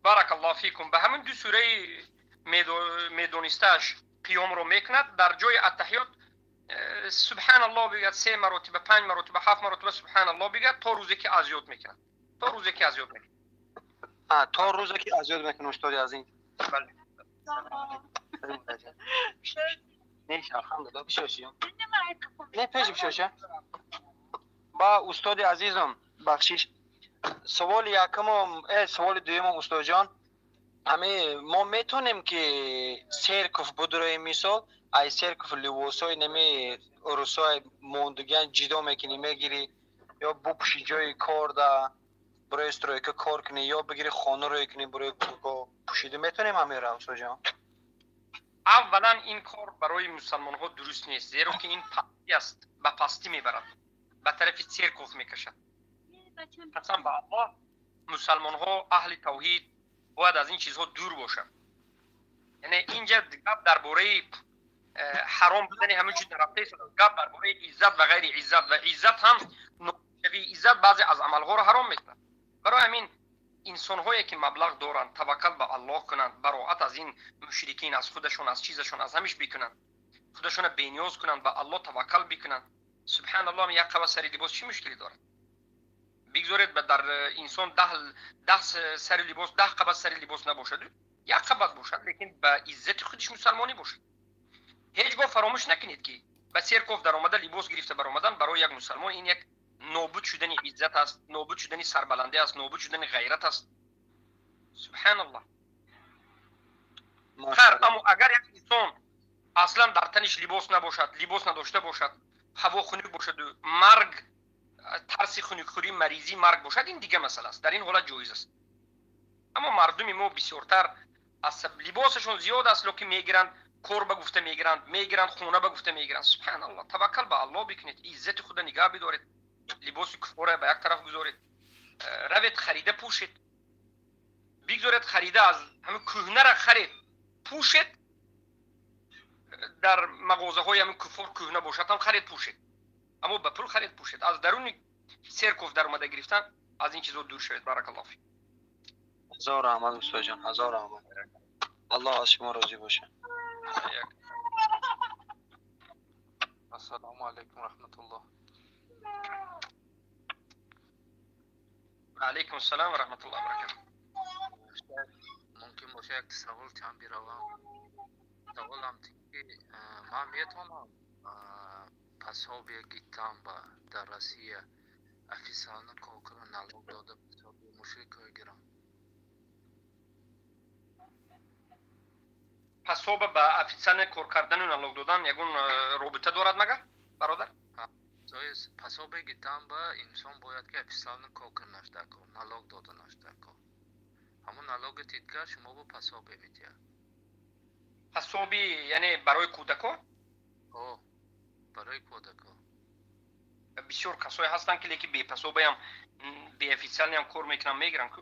Баракаллоҳ фикум. Ба ҳамин ду сураи медонистааш қиёмро мекунад, дар ҷои аттаҳиёт субҳаналлоҳ бигӯяд се маротиба, панҷ маротиба, ҳафт маротиба субҳаналлоҳ бигӯяд, то рӯзе ки азёд мекунад, то рӯзе ки азёд мекунад. То рӯзе ки азёд мекунад, устоди азиз. Бале. Неш, алҳамдулилла, бишоши, не пеш бишоша. Ба устоди азизам, бахшиш, саволи якумам, саволи дуюмам, устодҷон, ҳами мо метонем, ки церковь будуроем, мисол. Ай церковь либосҳои неми русои мондагиан ҷидо мекунӣ, мегирӣ, ё бупӯши ҷои кор да барои стройка кор кунӣ, ё бигирӣ хона рӯй кунӣ барои кӯдако, пӯшида метавонем ҳамеро, устодҷон? Аввалан, ин кор барои мусалмонҳо дуруст нест, зеро ки ин пастӣ аст, ба пастӣ мебарад, ба тарафи церковь мекашад. Қасам ба Аллоҳ, мусалмонҳо, аҳли тавҳид бояд аз ин чизҳо дур бошанд. Яъне инҷа гап дар бораи ҳаром будани ҳамин чиз нарафта истодааст, гап дар бораи иззат ва ғайри иззат, ва иззат ҳам ношавии иззат баъзе аз амалҳоро ҳаром мекунад. Барои ҳамин инсонҳое ки маблағ доранд, таваккал ба Аллоҳ кунанд, бароат аз ин мушрикин, аз худашон, аз чизашон, аз ҳамиш бикунанд, худашонро бениёз кунанд, ба Аллоҳ таваккал бикунанд. Субҳаналлоҳ, як қабат сари либос чӣ мушкиле дорад? Бигзоред ба дар инсон 10 сари либос, 10 қабат сари либос набошад, як қабат бошад, лекин ба иззати худиш мусалмонӣ бошад. Ҳеҷ гоҳ фаромӯш накунед, ки ба церковь даромада либос гирифта баромадан барои як мусалмон ин як нобуд шудани иззат аст, нобуд шудани сарбаландӣ аст, нобуд шудани ғайрат аст. Субҳаналлоҳ. Хайр, аммо агар як инсон аслан дар таниш либос набошад, либос надошта бошад, ҳаво хунук бошаду марг, тарси хунукхӯрӣ, маризӣ, марг бошад, ин дига масъала аст, дар ин ҳолат ҷоиз аст. Аммо мардуми мо бисёртар аз либосашон зиёд аст, лекин мегиранд, кор ба гуфта мегиранд, мегиранд, хона ба гуфта мегиранд. Субҳаналлоҳ, таваккал ба Аллоҳ бикунед, иззати худро нигаҳ бидоред, либоси куфора ба як тараф гузоред, равед харида пӯшед, бигзоред харида аз ҳамин кӯҳнара харед пӯшед, дар мағозаҳои ҳамин куфор кӯҳна бошад ҳам харед пӯшед, аммо ба пул харед пӯшед. Аз даруни церковь даромада гирифтан, аз ин чизо дур шавед. Баракаллоҳ фик. Ҳазор раҳмат, устодҷон, ҳазор раҳмат, Аллоҳ аз шумо розӣ бошад. Ассалому алайкум раҳматуллоҳ. Ва алайкум ассалом ва раҳматуллоҳи ва баракатуҳ. Мумкин боша як савол чанд биравам? Саволам ки ман метавонам пособие гитам ба дар Россия официально кор кунам, налог дода, пособие мушрикҳо гирам? Пособа ба официально кор кардану налог додан ягон робита дорад магар, бародар? Пособие гитам ба инсон бояд ки официально кор кунаш дар кор, налог доданаш дар кор, ҳамон налоги тидгар шумо бо пособие медиҳад. Пособи яъне барои кӯдако? Барои кӯдако. Бисёр касое ҳастанд, ки лекин бепособаям, беофициальныям кор мекунанд, мегиранд ку.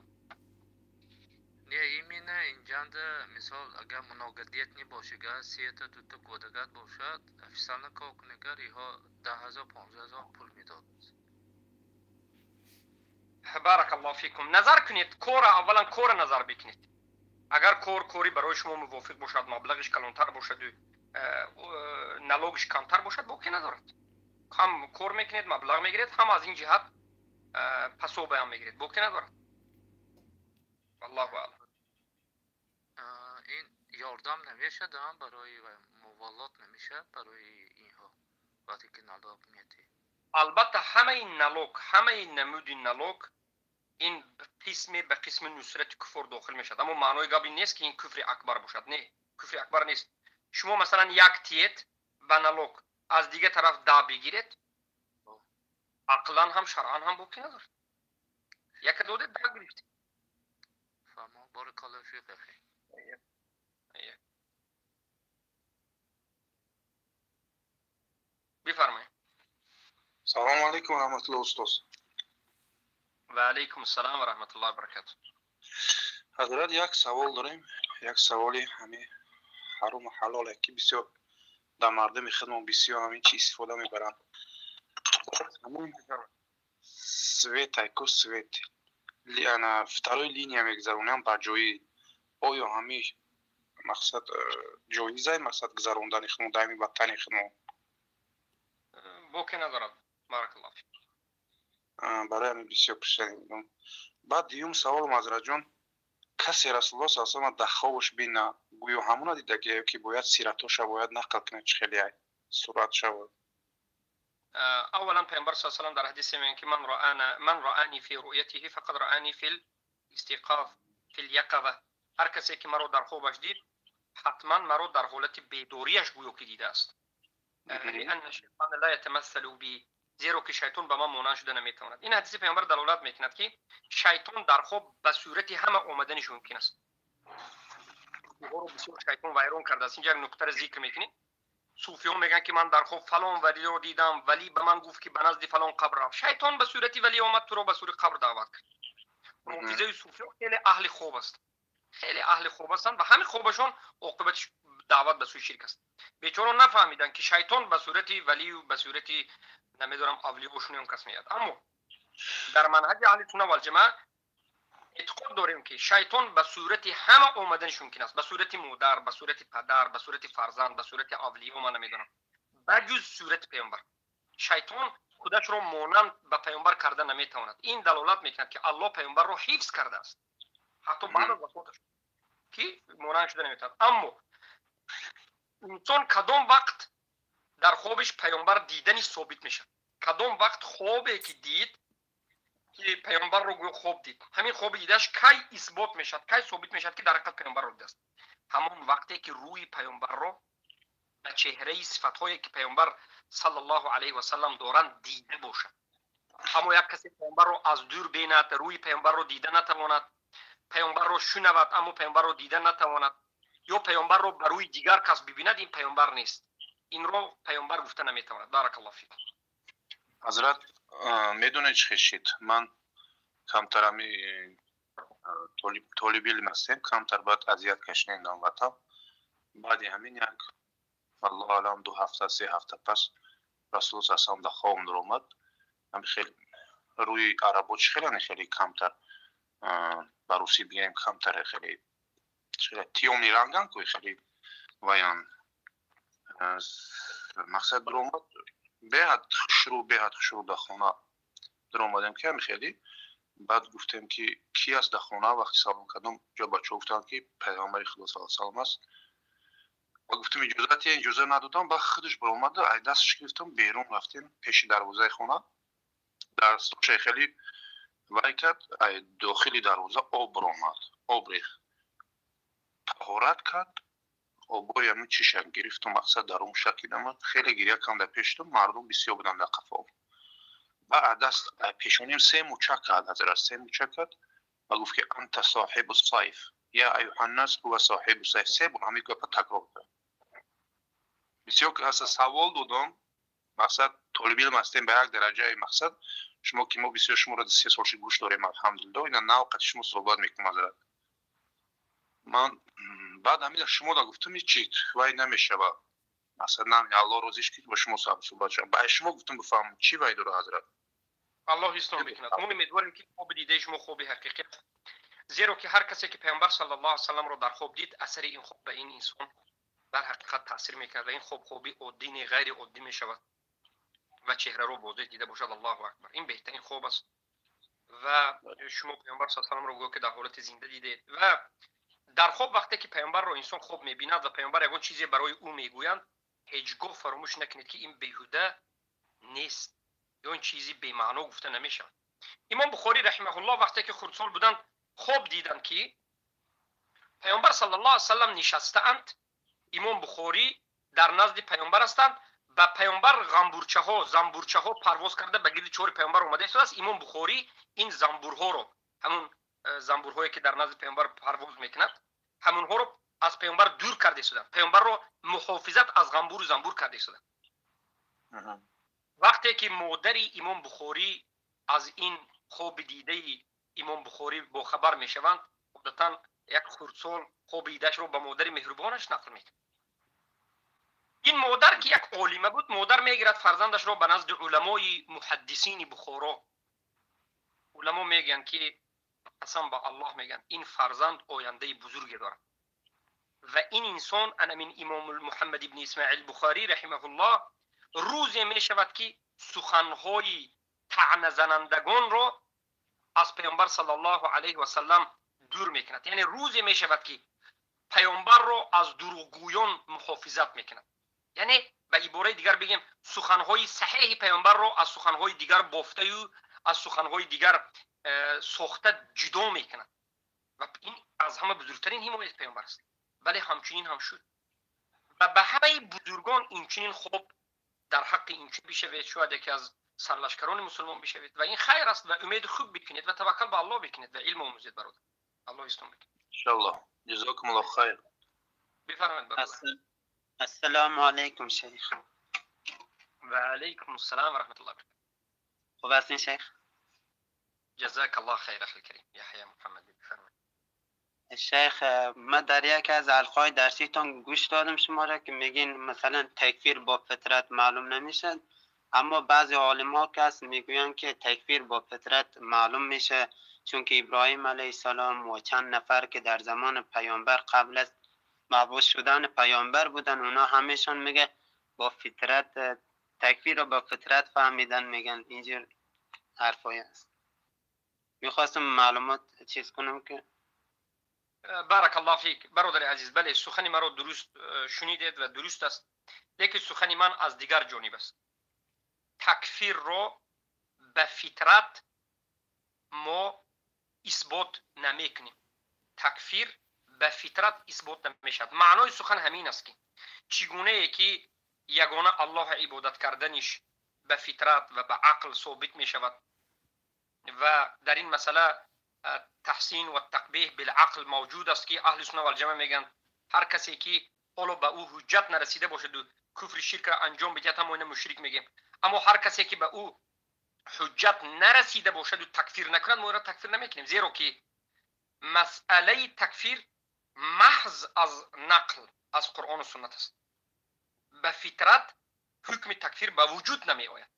Не, именно инҷанда, мисол, агар многодетный бошига, сета, дута кӯдакат бошад, официально кор кунигар, иҳо 10 000, 15 000 пул медод. Баракаллоҳу фикум. Назар кунед кора, аввалан кора назар бикунед. Агар кор кори барои шумо мувофиқ бошад, маблағиш калонтар бошаду налогиш камтар бошад, боке надорад. Ҳам кор мекунед, маблағ мегиред, ҳам аз ин ҷиҳат пособаам мегиред, боке надорад. Аллоҳу аълам. Ин ёрдам намешад барои муволот, намешад барои инҳо вақте ки налог медиҳӣ? Албатта, ҳамаи налог, ҳамаи намуди налог ин қисме ба қисми нусрати куфр дохил мешавад. Аммо маънои гап ин нест, ки ин куфри акбар бошад. Не, куфри акбар нест. Шумо масалан як тиет ба налог, аз дигар тараф да бигиред, ақлан ҳам, шаръан ҳам боки надорад. Яка додед, да гирифтед. Фаҳмо, баракаллоҳу фик, ахи. Бифармоед. Салому алайкум ва раҳматуллоҳ, устоз. Ва алайкум ассалом ва раҳматуллоҳи ва баракатуҳ. Ҳазрат, як савол дорем, як саволи ҳамин ҳарому ҳалоле, ки бисёр дар мардуми худмон бисёр ҳамин чи истифода мебаранд. Ҳамин светай ку, свет ана второй линия мегузаронам ба ҷои, оё ҳамин мақсад ҷоизай, мақсад гузарондани худмон дар ҳамин ватани худмон? Боке надорад, баракаллоҳ фик. Барои ҳамин бисёр пурсида будам. Баъд дуюм саволам, ҳазратҷон, касе Расулулло са салам дар хобаш бина, гӯё ҳамона дидагие, ки бояд сиратоша бояд нақл кунад, чӣ хеле сурат шавад? Аввалан, пайғамбар с салам дар ҳадисе мегӯянд, ки من رآنا من رآني في رؤيته فقد رآني في الاستيقاظ في اليقظة. Ҳар касе ки маро дар хобаш дид, Ҳатман маро дар ҳолати бедориаш гӯё ки дидааст. لأن الشیطان لا یتمثل بی, зеро ки шайтон ба ман монанд шуда наметавонад. Ин ҳадиси паёмбар далолат мекунад, ки шайтон дар хоб ба сурати ҳама омаданиш мумкин аст. Бисёр шайтон вайрон кардааст. Инҷа як нуктаро зикр мекунем. Суфиён мегӯянд, ки ман дар хоб фалон валиро дидам, валӣ ба ман гуфт, ки ба назди фалон қабр рафт. Шайтон ба сурати валӣ омад, туро ба сури қабр даъват кард. Рофизаи суфиён хеле аҳли хоб аст, хеле аҳли хоб ҳастанд ва ҳамин хобашон оқибатиш даъват ба сӯи ширк аст. Бечоро нафаҳмиданд, ки шайтон ба сурати валию, ба сурати намедонам авлиёшун кас меяд. Аммо дар манҳаҷи аҳли сунна валҷамоа эътиқод дорем, ки шайтон ба сурати ҳама омаданиш мумкин аст: ба сурати модар, ба сурати падар, ба сурати фарзанд, ба сурати авлиё, ман намедонам, ба ҷуз сурати паёмбар. Шайтон худашро монанд ба паёмбар карда наметавонад. Ин далолат мекунад, ки Аллоҳ паёмбарро ҳифз кардааст ҳатто баъд аз вафоташ, ки монанд шуда наметавонад. Аммо инсон кадом вақт дар хобиш паёмбар дидани собит мешавад? Кадом вақт хобе ки дид, ки паёмбарро гӯё хоб дид, ҳамин хоби дидаш кай исбот мешавад, кай собит мешавад, ки дар ҳақиқат паёмбарро дидааст? Ҳамон вақте ки рӯи паёмбарро ба чеҳраи сифатҳое ки паёмбар саллаллоҳу алайҳи васаллам доранд дида бошад. Аммо як касе паёмбарро аз дур бинад, рӯи паёмбарро дида натавонад, паёмбарро шунавад, аммо паёмбарро дида натавонад, ё паёмбарро ба рӯи дигар кас бибинад, ин паёмбар нест, инро паёмбар гуфта наметавонад. Баракаллоҳу фикум. Ҳазрат, медонед, чӣ хешид? Ман камтарами толиби илм ҳастем, камтар баъд азият кашидем дар ватан. Баъди ҳамин як, аллоҳу алам, 2 ҳафта, 3 ҳафта пас Расул салам дар хобам даромад. Ҳами хел рӯи арабо чӣ хеле хеле камтар, ба русӣ бигӯем, камтар хеле тёмный ранган ку, хеле ваян мақсад даромад, беҳад хушрӯ, беҳад хушрӯ. Дар хона даромадем, ки ҳами хеле. Баъд гуфтем, ки ки аст дар хона? Вақти салом кардам, ҷо бачаҳо гуфтанд, ки паёмбари Худо сал салам аст. Ва гуфтем, иҷозат, иҷоза надодам. Ба худаш баромада, ай дасташ гирифтам, берун рафтем. Пеши дарвозаи хона дар сошаи хеле вай кард, ай дохили дарвоза об баромад, об рехт, таҳорат кард, обои ҳамин чиша гирифту мақсад дар он шакидам, хеле гиря кардам дар пештум, мардум бисёр буданд дар қафо. Ба даст пешоним се муча кард, ҳазрат, се муча кард ва гуфт, ки أنت صاحب السيف، يا أيها الناس هو صاحب السيف. Се бор ҳамин гапа такрор кард. Бисёр каса савол додам. Мақсад, толиби илм ҳастем ба як дараҷаи. Мақсад, шумо ки мо бисёр шуморо 3 сол шид гӯш дорем, алҳамдулилло, ина нав қати шумо суҳбат мекунам. Ҳазрат, ман баъд ҳамина шумо да гуфтам, ҳичи вай намешава. Мақсад, Аллоҳ розиш ки ба шумо суҳбат шавам, ба шумо гуфтам, бифаҳмам, чӣ вай дора, ҳазрат. Аллоҳ ислоҳ мекунад. Мо умедворем, ки хоби дидаи шумо хоби ҳақиқӣ, зеро ки ҳар касе ки паёмбар саллаллоҳу алайҳи васалламро дар хоб дид, асари ин хоб ба ин инсон дар ҳақиқат таъсир мекунад ва ин хоб хоби оддӣ не, ғайри оддӣ мешавад ва чеҳраро возеҳ дида бошад, Аллоҳу акбар, ин беҳтарин хоб аст. Ва шумо паёмбар са саламро гӯё ки дар ҳолати зинда дидед. Ва дар хоб вақте ки паёмбарро инсон хоб мебинад ва паёмбар ягон чизе барои ӯ мегӯянд, ҳеҷ гоҳ фаромӯш накунед, ки ин беҳуда нест ё ин чизи бемаъно гуфта намешавад. Имом Бухорӣ раҳимаҳуллоҳ вақте ки хурдсол буданд, хоб диданд, ки паёмбар саллаллоҳу алайҳи васаллам нишастаанд, имом Бухорӣ дар назди паёмбар ҳастанд. Ба паёмбар ғамбурчаҳо, замбурчаҳо парвоз карда, ба гирди чори паёмбар омада истодааст. Имом Бухорӣ ин замбурҳоро, ҳамун замбурҳое ки дар назди паёмбар парвоз мекунад, ҳамунҳоро аз паёмбар дур карда истоданд, паёмбарро муҳофизат аз ғамбуру замбур карда истоданд. Вақте ки модари имом Бухорӣ аз ин хоби дидаи имом Бухорӣ бохабар мешаванд, одатан як хурдсол хоби дидаашро ба модари меҳрубонаш нақл мекунад. Ин модар, ки як олима буд, модар мегирад фарзандашро ба назди уламои муҳаддисини Бухоро. Уламо мегӯянд, ки қасам ба Аллоҳ, мегӯянд, ин фарзанд ояндаи бузурге дорад. Ва ин инсон, анамин имом Муҳаммад ибни Исмаил Бухорӣ раҳимаҳуллоҳ, рӯзе мешавад, ки суханҳои таъназанандагонро аз паёмбар саллаллоҳу алайҳи васаллам дур мекунад. Яъне рӯзе мешавад, ки паёмбарро аз дурӯғгӯён муҳофизат мекунад. Яъне ба ибораи дигар бигем, суханҳои саҳеҳи паёмбарро аз суханҳои дигар бофтаю аз суханҳои дигар сохта ҷудо мекунад. Ва ин аз ҳама бузургтарин ҳимояти паёмбар аст. Бале, ҳамчунин ҳам шуд ва ба ҳамаи бузургон инчунин хоб дар ҳаққи инчунин бишавед, шояд яке аз сарлашкарони мусулмон бишавед ва ин хайр аст ва умеди хуб бикунед ва таваккал ба Аллоҳ бикунед ва илм омӯзед, бародар. Аллоҳ истон бикунад. Иншоаллоҳ. Ҷазокумуллоҳ хайр. Бифармоед, бародар. Ассалому алайкум, шайх. Ва алайкум ассалом ва раҳматуллоҳ. Хуб ҳастин, шайх? Ҷазакаллоҳ хайр, ахи карим. Яҳё Муҳаммад, бифармоед. Шайх, ман дар яке аз ҳалқаҳои дарситон гӯш додам шуморо, ки мегин, масалан, такфир бо фитрат маълум намешавад, аммо баъзе олимҳо ки ҳаст, мегӯянд, ки такфир бо фитрат маълум мешавад, чунки Иброҳим алайҳиссалом ва чанд нафар, ки дар замони паёмбар қабл аз мабъус шудани паёмбар буданд, онҳо ҳамешон, мега, бо фитрат такфирро бо фитрат фаҳмидан, меган. Инҷур ҳарфое аст. Мехостам маълумот чиз кунам, ки Баракаллоҳ фик, бародари азиз. Бале, сухани маро дуруст шунидед ва дуруст аст, лекин сухани ман аз дигар ҷониб аст. Такфирро ба фитрат мо исбот намекунем. Такфир ба фитрат исбот намешавад. Маънои сухан ҳамин аст, ки чӣ гунае ки ягона Аллоҳ ибодат карданиш ба фитрат ва ба ақл собит мешавад ва дар ин масъала таҳсин ва тақбеҳ билақл мавҷуд аст, ки аҳли сунна валҷамоа мегӯянд, ҳар касе ки ҳоло ба ӯ ҳуҷҷат нарасида бошаду куфри ширкро анҷом бидиҳад, ҳам мо ина мушрик мегӯем. Аммо ҳар касе ки ба ӯ ҳуҷҷат нарасида бошаду такфир накунад, мо инро такфир намекунем, зеро ки масъалаи такфир маҳз аз нақл аз Қуръону суннат аст. Ба фитрат ҳукми такфир ба вуҷуд намеояд.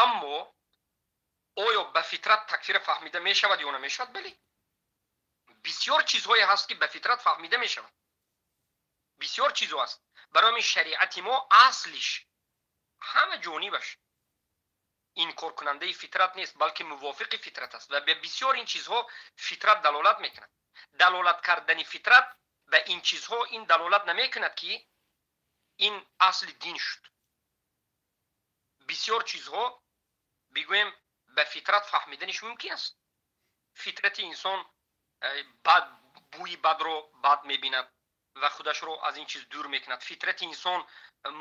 Аммо оё ба фитрат такфир фаҳмида мешавад ё намешавад? Бале, бисёр чизҳое ҳаст, ки ба фитрат фаҳмида мешавад. Бисёр чизҳо аст. Барои ҳамин шариати мо аслиш ҳама ҷонибаш инкоркунандаи фитрат нест, балки мувофиқи фитрат аст ва ба бисёр ин чизҳо фитрат далолат мекунад. Далолат кардани фитрат ба ин чизҳо ин далолат намекунад, ки ин асли дин шуд. Бисёр чизҳо, бигӯем, ба фитрат фаҳмиданиш мумкин аст. Фитрати инсон бад, бӯи бадро бад мебинад ва худашро аз ин чиз дур мекунад. Фитрати инсон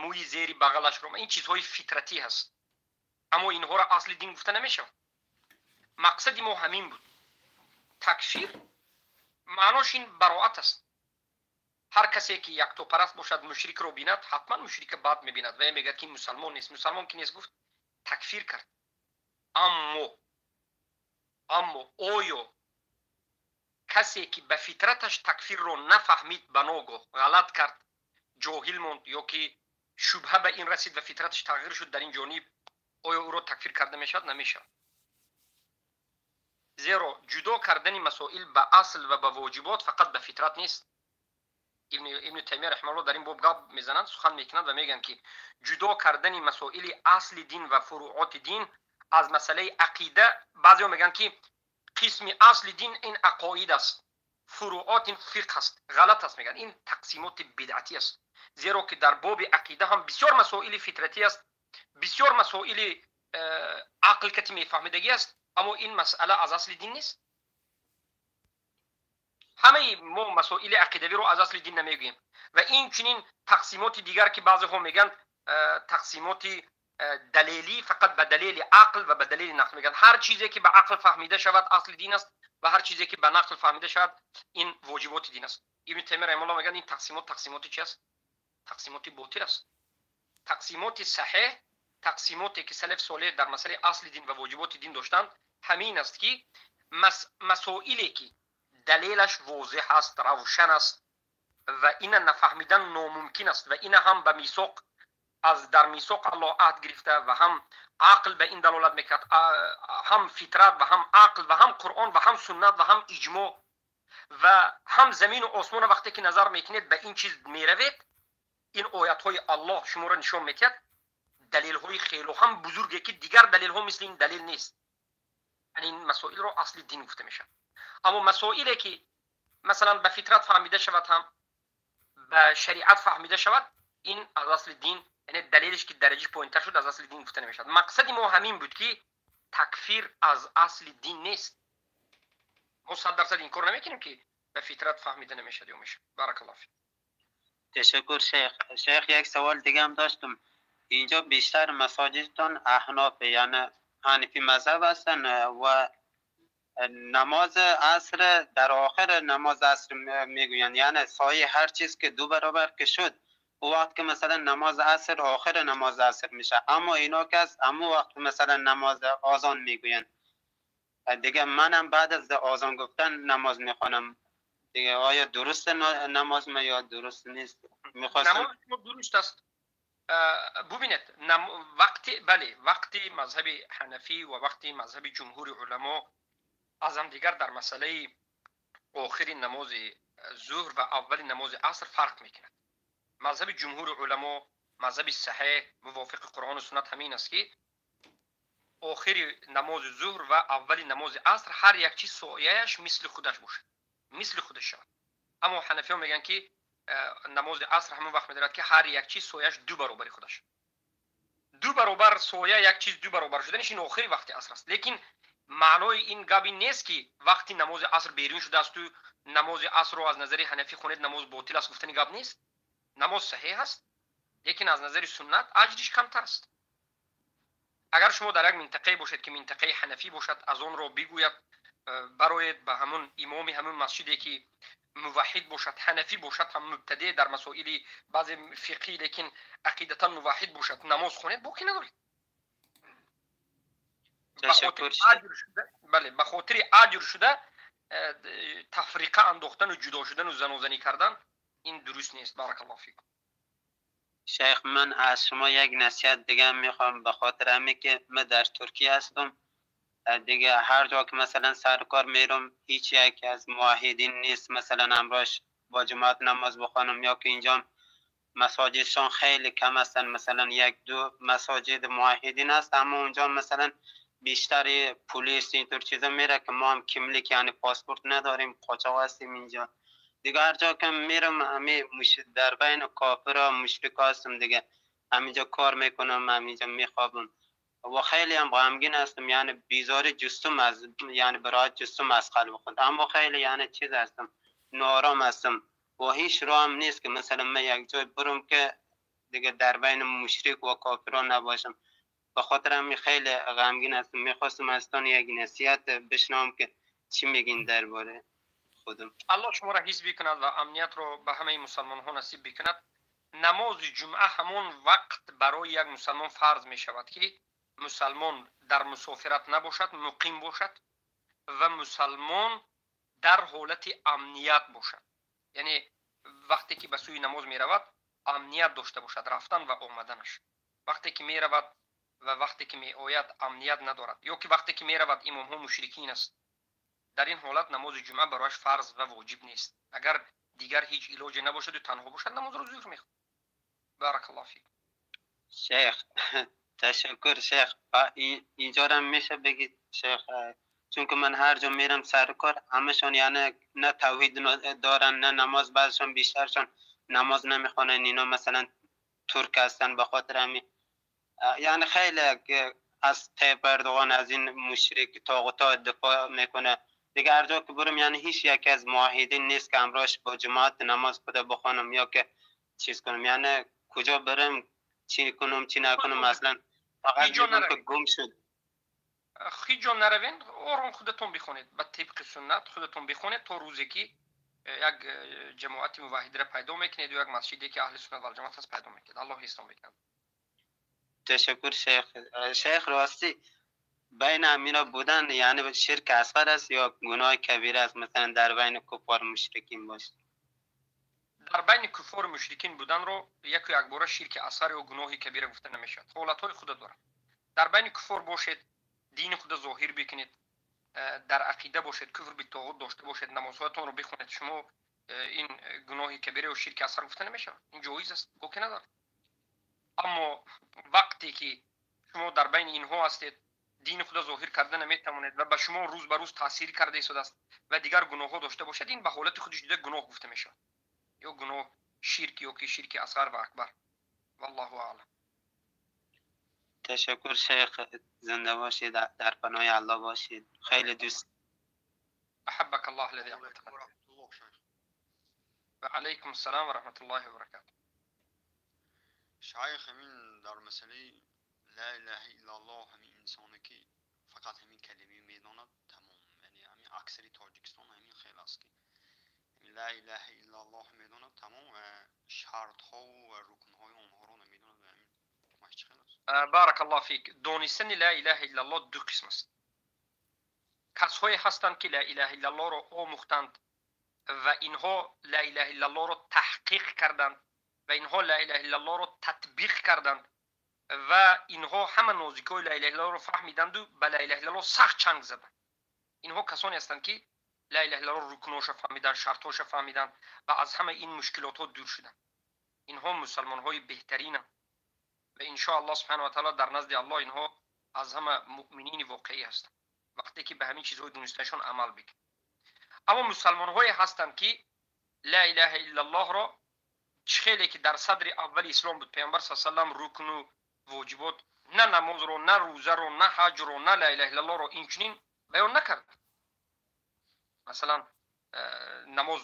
мӯи зери бағалашро, ин чизҳои фитратӣ ҳаст, аммо инҳоро асли дин гуфта намешавад. Мақсади мо ҳамин буд. Такфир маънош ин бароат аст. Ҳар касе ки яктопараст бошад, мушрикро бинад, ҳатман мушрика бад мебинад ва мегӯяд, ки мусалмон нест. Мусалмон ки нест, гуфт, такфир кард. Аммо оё касе ки ба фитраташ такфирро нафаҳмид, ба ногоҳ ғалат кард, ҷоҳил монд ё ки шубҳа ба ин расид ва фитраташ тағйир шуд дар ин ҷониб, оё ӯро такфир карда мешавад? Намешавад, зеро ҷудо кардани масоил ба асл ва ба воҷибот фақат ба фитрат нест. Ибни Таймия раҳимаҳуллоҳ дар ин боб гап мезананд, сухан мекунанд ва мегӯянд, ки ҷудо кардани масоили асли дин ва фурӯоти дин аз масъалаи ақида, баъзеҳо мегӯянд, ки қисми асли дин ин ақоид аст, фурӯот ин фиқҳ аст, ғалат аст, мегӯянд. Ин тақсимоти бидъатӣ аст, зеро ки дар боби ақида ҳам бисёр масоили фитратӣ аст, бисёр масоили ақл кати мефаҳмидагӣ аст, аммо ин масъала аз асли дин нест. Ҳамаи мо масоили ақидавиро аз асли дин намегӯем. Ва инчунин тақсимоти дигар, ки баъзеҳо мегӯянд, тақсимоти далелӣ, фақат ба далели ақл ва ба далели нақл мегӯянд, ҳар чизе ки ба ақл фаҳмида шавад, асли дин аст ва ҳар чизе ки ба нақл фаҳмида шавад, ин воҷиботи дин аст. Ибни Таймия раҳимаҳуллоҳ мегӯянд, ин тақсимот тақсимоти чи аст? Тақсимоти ботил аст. Тақсимоти саҳеҳ, тақсимоте ки салаф солеҳ дар масъалаи асли дин ва воҷиботи дин доштанд, ҳамин аст, ки масоиле ки далелаш возеҳ аст, равшан аст ва ина нафаҳмидан номумкин аст ва ина ҳам ба мисоқ аз дар мисоқ Аллоҳ аҳд гирифта ва ҳам ақл ба ин далолат мекард, ҳам фитрат ва ҳам ақл ва ҳам Қуръон ва ҳам суннат ва ҳам иҷмоъ ва ҳам замину осмона вақте ки назар мекунед, ба ин чиз меравед, ин оятҳои Аллоҳ шуморо нишон медиҳад, далелҳои хело ҳам бузурге, ки дигар далелҳо мисли ин далел нест, яъне ин масоилро асли дин гуфта мешавад. Аммо масоиле ки масалан ба фитрат фаҳмида шавад, ҳам ба шариат фаҳмида шавад, ин аз асли дин, яъне далелиш ки дараҷаи поинтар шуд, аз асли дин гуфта намешавад. Мақсади мо ҳамин буд, ки такфир аз асли дин нест. Мо 100% инкор намекунем, ки به فطرت فهمیده نمیشد یا میشه. بارک الله فیک. تشکر شیخ. شیخ یک سوال دیگه هم داشتم. اینجا بیشتر مساجدتان احناف، یعنی حنفی مذهب هستن و نماز عصر در آخر نماز عصر میگوین، یعنی سایه هر چیز که 2 برابر که شد او وقت که مثلا نماز عصر آخر نماز عصر میشه، اما اینا که از اما وقت مثلا نماز آذان میگوین. دیگه منم بعد از آذان گفتن نماز میخوانم دیگه. آیا درست نماز ما یا درست نیست؟ میخواستم نماز درست است. ببینید وقتی بله، وقتی مذهب حنفی و وقتی مذهب جمهور علما از هم دیگر در مسئله آخر نماز ظهر و اول نماز عصر فرق میکند. مذهب جمهور علما، مذهب صحیح موافق قرآن و سنت همین است که آخر نماز ظهر و اول نماز عصر هر یک چیز سایه‌اش مثل خودش باشد، مثل خودش شود. اما حنفی ها میگن که نماز عصر همون وقت میدارد که هر یک چیز سایه‌اش 2 برابر خودش، 2 برابر سایه یک چیز 2 برابر شدنش این آخر وقت عصر است. لیکن معنای این گپ نیست که وقتی نماز عصر بیرون شده است و نماز عصر رو از نظر حنفی خونید نماز باطل است گفتن گپ نیست. نماز صحیح است، لیکن از نظر سنت اجرش کمتر است. اگر شما در یک منطقه باشید که منطقه حنفی باشد، از آن رو بگوید برایید به همون امام همون مسجدی که موحد باشد، حنفی باشد، هم مبتدی در مسائل بعض فقهی لیکن عقیدتا موحد باشد، نماز خونید باقی ندارید. بله، به خاطر اجر شده تفریقه انداختن و جدا شدن و زنازنی کردن این درست نیست. بارک الله فیکم. شیخ من از شما یک نصیحت دیگه میخوام، به خاطر همین که من در ترکیه هستم دیگه، هر جا که مثلا سر کار میرم هیچ یک از موحدین نیست مثلا همراهش با جماعت نماز بخوانم، یا که اینجا مساجدشان خیلی کم هستن، مثلا 1-2 مساجد موحدین هست، اما اونجا مثلا بیشتر پلیس اینطور چیزا میره که ما هم کیملیک یعنی پاسپورت نداریم، قاچاق هستیم اینجا دیگه. هر جا که میرم همه در بین کافر و مشرک هستم دیگه، همینجا کار میکنم، همینجا میخوابم و خیلی هم غمگین هستم، یعنی بیزاری جستم از یعنی برای جستم از قلب خود، اما خیلی یعنی چیز هستم، ناآرام هستم و هیچ راه هم نیست که مثلا من یک جای برم که دیگه در بین مشرک و کافران نباشم. به خاطر همین خیلی غمگین هستم. میخواستم از تان یک نصیحت بشنوم که چی میگین درباره خودم. الله شما را حفظ بکند و امنیت رو به همه مسلمان ها نصیب بکند. نماز جمعه همون وقت برای یک مسلمان فرض می شود که مسلمان در مسافرت نباشد، مقیم باشد و مسلمان در حالت امنیت باشد. یعنی وقتی که به سوی نماز می رود امنیت داشته باشد، رفتن و آمدنش. وقتی که می رود و وقتی که می آید امنیت ندارد، یا که وقتی که می رود امام ها مشرکین است، در این حالت نماز جمعه برایش فرض و واجب نیست. اگر دیگر هیچ علاجی نباشد و تنها باشد نماز رو ظهر میخواند. بارک الله فیک. شیخ تشکر. شیخ اینجا هم میشه بگید شیخ، چون که من هر جا میرم سر کار همشون یعنی نه توحید دارن نه نماز، بعضشون بیشترشون نماز نمیخوانن، اینا مثلا ترک هستن، به خاطر همین یعنی خیلی از طیب اردوغان از این مشرک طاغوتا دفاع میکنه دیگه. هر جا که برم یعنی هیچ یکی از موحدین نیست که همراهش با جماعت نماز خود بخوانم یا که چیز کنم، یعنی کجا برم چی کنم چی نکنم اصلا فقط میگم که گم شد. هیچ جا نروین، آرام خودتون بخونید، به طبق سنت خودتون بخونید تا روزی که یک جماعت موحد را پیدا میکنید و یک مسجدی که اهل سنت و جماعت هست پیدا میکنید. الله اسلام بکند. تشکر شیخ. شیخ راستی بین امینا بودن یعنی شرک اصغر است یا گناه کبیره است؟ مثلا در بین کفار مشرکین باشه. در بین کفار مشرکین بودن رو یک یک باره شرک اصغر یا گناه کبیره گفته نمیشود. حالتهای خود دارد. در بین کفار باشید، دین خود ظاهر بکنید، در عقیده باشید، کفر به طاغوت داشته باشید، نمازهایتان رو بخونید، شما این گناه کبیره و شرک اصغر گفته نمیشود. این جایز است، گوکی ندارد. اما وقتی که شما در بین اینها هستید، دین خود ظاهر کرده نمیتوانید و به شما روز به روز تاثیر کرده ایستاده است و دیگر گناه ها داشته باشد، این به حالت خودش دیده گناه گفته میشود، یا گناه شرک یا که شرک اصغر و اکبر. والله اعلم. تشکر شیخ، زنده باشید، در پناه الله باشید. خیلی دوست. احبک الله الذی احببتنا. Ва алайкум ассалом ва раҳматуллоҳи ва баракатуҳ. Шайх, ҳамин дар масъалаи ла илаҳа иллаллоҳ, ҳамин инсоне ки фақат ҳамин калима медонад, тамом, яъне ҳамин аксари Тоҷикистон ҳамин хел аст ки ла илаҳа иллаллоҳ медонад, тамом, ва шартҳо ва рукнҳои онҳоро намедонад. Ва ҳамин ҳукмаш чӣ хел аст? Баракаллоҳ фик. Донистани ла илаҳа иллаллоҳ ду қисм аст. Касҳое ҳастанд ки ла илаҳа иллаллоҳро омӯхтанд ва инҳо ла илаҳа иллаллоҳро таҳқиқ карданд ва инҳо ла илаҳа иллаллоҳро татбиқ карданд ва инҳо ҳама нозикиҳои ла илаҳа иллаллоҳро фаҳмиданду ба ла илаҳа иллаллоҳ сахт чанг заданд. Инҳо касоне ҳастанд ки ла илаҳа иллаллоҳ рукнҳоша фаҳмиданд, шартҳоша фаҳмиданд ва аз ҳама ин мушкилотҳо дур шуданд. Инҳо мусалмонҳои беҳтаринанд ва иншоаллоҳ субҳанаҳу ва таъоло дар назди Аллоҳ инҳо аз ҳама муъминини воқеӣ ҳастанд, вақте ки ба ҳамин чизҳои донистаашон амал бикунанд. Аммо мусалмонҳое ҳастанд ки ла илаҳа иллаллоҳро чӣ хеле ки дар садри аввали ислом буд, паёмбар с саллам рукну воҷибот, на намозро, на рӯзаро, на ҳаҷро, на ла илаҳа иллаллоҳро инчунин баён накард. Масалан, намоз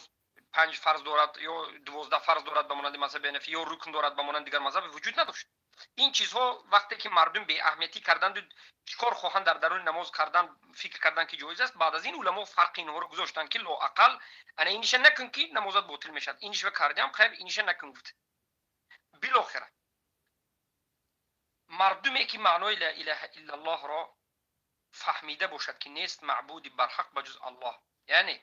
5 фарз дорад ё 12 фарз дорад ба монанди мазҳаби ҳанафӣ, ё рукн дорад ба монанди дигар мазҳаб вуҷуд надошт. Ин чизҳо вақте ки мардум беаҳамиятӣ карданду чӣ кор хоҳанд дар даруни намоз кардан, фикр кардан ки ҷоиз аст, баъд аз ин уламо фарқи инҳоро гузоштанд ки лоақал ана иниша накун ки намозат ботил мешавад, иниша кардиам хайр, иниша накун гуфт. Билохира мардуме ки маънои ла илаҳа иллаллоҳро фаҳмида бошад ки нест маъбуди барҳақ ба ҷуз Аллоҳ, яъне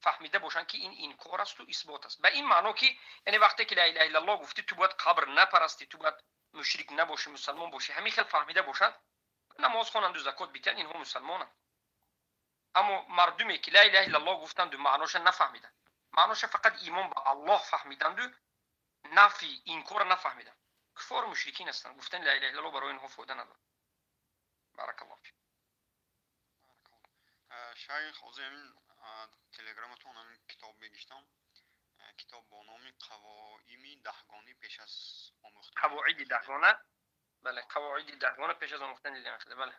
фаҳмида бошанд ки ин инкор асту исбот аст, ба ин маъно ки яъне вақте ки ла илаҳа иллаллоҳ гуфтӣ, ту бояд қабр напарастӣ, ту бояд мушрик набошӣ, мусалмон бошӣ, ҳамин хел фаҳмида бошанд, намоз хонанду закот битиҳанд, инҳо мусалмонанд. Аммо мардуме ки ла илаҳа иллаллоҳ гуфтанду маъноша нафаҳмиданд, маъноша фақат имон ба Аллоҳ фаҳмиданду нафи инкора нафаҳмиданд, куффору мушрикин ҳастанд. Гуфтани ла илаҳа иллаллоҳ барои инҳо фоида надорад. Баракаллоҳ фик. Шайх, ҳозир ҳамин телеграматон ҳамин китоб мегиштам, китоб бо номи Қавоими даҳгонӣ пеш аз омӯхтани Қавоиди даҳгона, бале, Қавоиди даҳгона пеш аз омӯхтани илми, бале.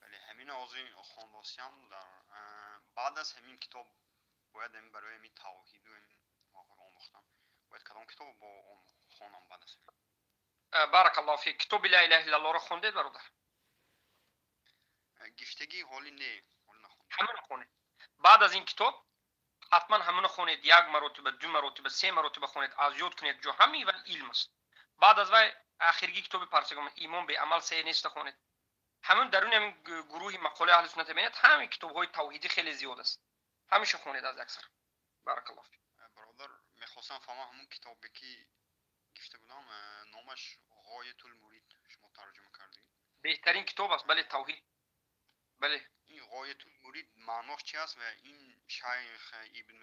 Бале, ҳамин ҳозир хондосиям. Дар баъд аз ҳамин китоб бояд ҳамин барои ҳамин тавҳиду ҳамин омӯхтан бояд кадом китоб бо хонам баъд аз ҳамин? Баракаллоҳу фик. Китоби ла илаҳа иллаллоҳро хондед, бародар? Гифтагӣ ҳоли не, ҳоли нахондам. Ҳамаро хонед. Баъд аз ин китоб ҳатман ҳамаро хонед, як маротиба, ду маротиба, се маротиба хонед, аз ёд кунед, ҷо ҳамин ва илм аст. Баъд аз вай ахирги китоби парсигон Имон беамал се нест хонед. Ҳамин даруни ҳамин гурӯҳи мақолаи аҳли суннат бинед, ҳамин китобҳои тавҳидӣ хеле зиёд аст. Ҳамеша хонед аз як сар. Баракаллоҳ фик. Бародар, мехостам фаҳмам ҳамун китобе ки гифта будам, номаш Ғоятул мурид шумо тарҷума кардед. Беҳтарин китоб аст, бале, тавҳид. Бале. Ин Ғоятул мурид маънош чи аст ва ин шайх Ибн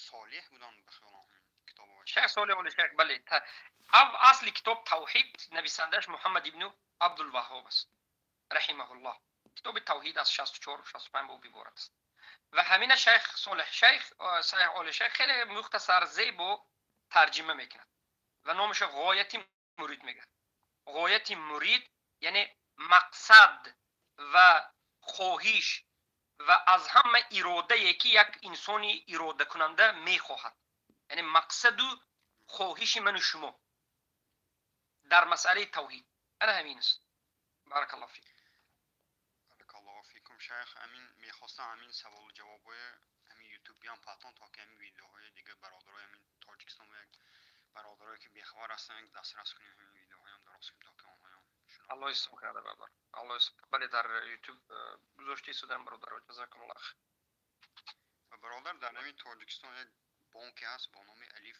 Солеҳ буданд ба хаёлам китобо? Шайх Солеҳ оли шайх, бале. Асли китоб тавҳид, нависандааш Муҳаммад ибну Абдулваҳҳоб аст раҳимаҳуллоҳ. Китоби тавҳид аз 64 65 боб иборат аст ва ҳамина шайх Солеҳ шайх, шайх оли шайх хеле мухтасар зебо тарҷима мекунад ва номаша Ғояти мурид мегӯяд. Ғояти мурид яъне мақсад ва хоҳиш ва аз ҳама иродае ки як инсони иродакунанда мехоҳад, яъне мақсаду хоҳиши ману шумо дар масъалаи тавҳид ана ҳамин аст. Баракаллоҳу фик. Баракаллоҳу фикум, шайх. Ҳамин мехостам ҳамин саволу ҷавобҳои ҳамин ютубиам патон, то ки ҳамин видеоҳои дигар бародарои ҳамин Тоҷикистон ва як бародарое ки бехабар ҳастанд як дастрас кунем, ҳамин видеоҳоям дароз кунем, то ки онҳоям шунаванд. Аллоҳ ислом карда, бародар. Аллоҳ ислом. Бале, дар ютуб гузошта истодам, бародаро. Ҷазакумуллоҳ. Ва бародар, дар ҳамин Тоҷикистон як бонке ҳаст бо номи Алиф.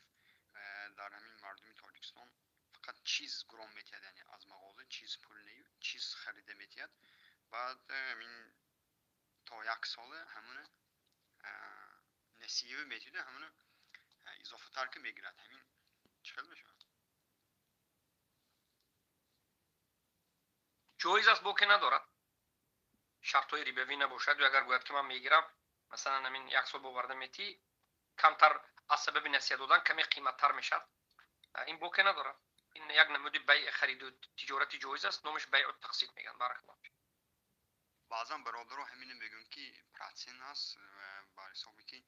Дар ҳамин мардуми Тоҷикистон фақат чиз гуром метиҳад, яъне аз мағоза чиз пул не, чиз харида метиҳад. Баъд ҳамин то як сола ҳамуна насиба метиҳад, ҳамуна изофатар ки мегирад. Ҳамин чӣ хел мешавад? Ҷоиз аст, боке надорад, шартҳои рибавӣ набошад. Ё агар гӯяд ки ман мегирам, масалан, ҳамин як сол боварда метӣ, камтар аз сабаби насия додан каме қиматтар мешавад, ин боке надорад. Ин як намуди байъ, хариду тиҷорати ҷоиз аст, номаш байъу тақсид мегӯянд. Баракаллоҳ. Баъзан бародаро ҳамино мегӯянд ки процент аст ба ҳисоби ки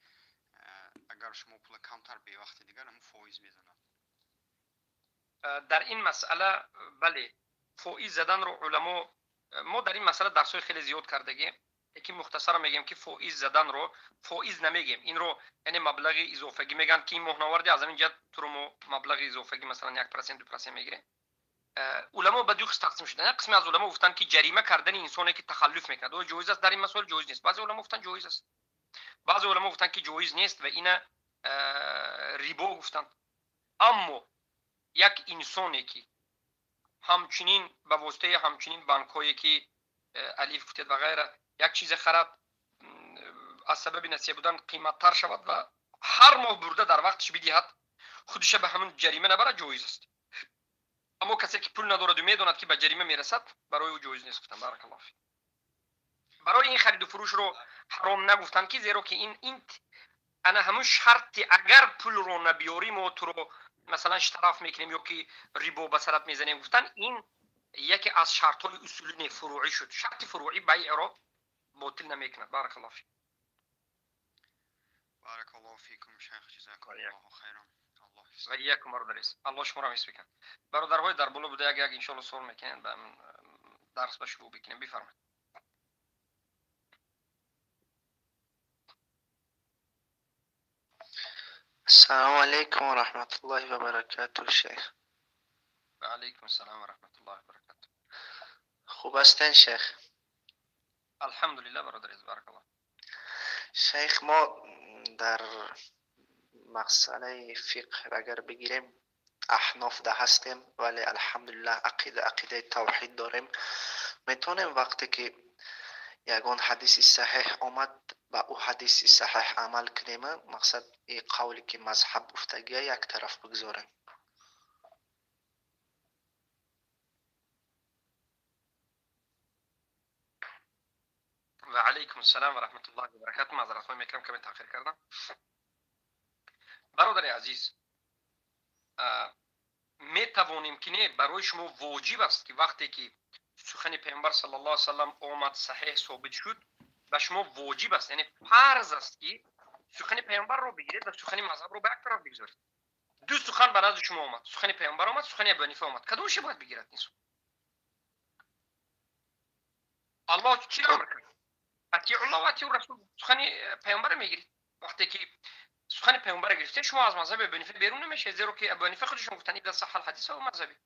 Агар шумо пула камтар бевақти дигар ҳамун фоиз мезанад. Дар ин масъала, бале, фоиз заданро уламо, мо дар ин масъала дарсҳои хеле зиёд кардагем, лекин мухтасара мегӯем, ки фоиз заданро фоиз намегӯем, инро яъне маблағи изофагӣ мегӯянд, ки ин моҳ наварди, аз ҳамин ҷиҳат туро мо маблағи изофагӣ, масалан, 1%, 2% мегирем. Уламо ба ду қисм тақсим шуданд. Як қисме аз уламо гуфтанд, ки ҷарима кардани инсоне, ки тахаллуф мекунад, оё ҷоиз аст? Дар ин масоил ҷоиз нест. Баъзе уламо гуфтанд, ҷоиз аст, баъзе уламо гуфтанд, ки ҷоиз нест ва ина рибо гуфтанд. Аммо як инсоне, ки ҳамчунин ба воситаи ҳамчунин банкҳое, ки алиф гуфтед ва ғайра, як чизе харад, аз сабаби насия будан қиматтар шавад ва ҳар моҳ бурда дар вақташ бидиҳад, худиша ба ҳамун ҷарима набарад, ҷоиз аст. Аммо касе, ки пул надораду медонад, ки ба ҷарима мерасад, барои ӯ ҷоиз нест, гуфтанд. Баракаллоҳу фик. Барои ин хариду фурӯшро ҳаром нагуфтанд, ки зеро ки ин ана ҳамун шарти агар пулро набиёрӣ, мо туро масалан штраф мекунем ё ки рибо ба сарат мезанем гуфтан, ин яке аз шартҳои усулӣ не, фуруъӣ шуд. Шарти фуруъӣ байъро ботил намекунад. Баракаллоҳу фик. Баракаллоҳу фикум, шайх, ҷазакумуллоҳу хайран. Аллоҳ ҳифз. Ва иякум, бародар. Аллоҳ шуморо ҳифз бикунад. Бародарҳои дар боло буда, як як иншоалло суол мекунед, ба дарс ба шурӯъ бикунем. Бифармоед. السلام عليكم ورحمة الله وبركاته شیخ. و علیکم السلام و رحمت الله و برکاته. خوب هستین شیخ؟ الحمدلله برادر، بارک الله. شیخ، ما در مسئله فقه اگر بگیریم احناف ده هستیم، ولی الحمدلله عقیده توحید داریم. میتونیم وقتی که یگان حدیث صحیح آمد به او حدیث صحیح عمل کنیم؟ مقصد ای قولی که مذهب گفتگیه یک طرف بگذاریم؟ و علیکم السلام و رحمت الله و برکاته. معذرت خواهی میکنم کمی تاخیر کردم. برادر عزیز، میتوانیم که نه، برای شما واجب است که وقتی که سخن پیامبر صلی الله علیه وسلم آمد، صحیح ثابت شد، به شما واجب است، یعنی فرض است که سخن پیامبر رو بگیرید و سخن مذهب رو به یک طرف بگذارید. دو سخن به نزد شما آمد، سخن پیامبر آمد، سخن ابو حنیفه آمد، کدومش باید بگیرد انسان؟ الله چی امر کرد؟ اطیعوا الله و اطیعوا الرسول. سخن پیامبر میگیرید. وقتی که سخن پیامبر گرفته، شما از مذهب ابو حنیفه بیرون نمیشه، زیرا که ابو حنیفه خودشون گفتن اذا صح الحدیث و مذهبی،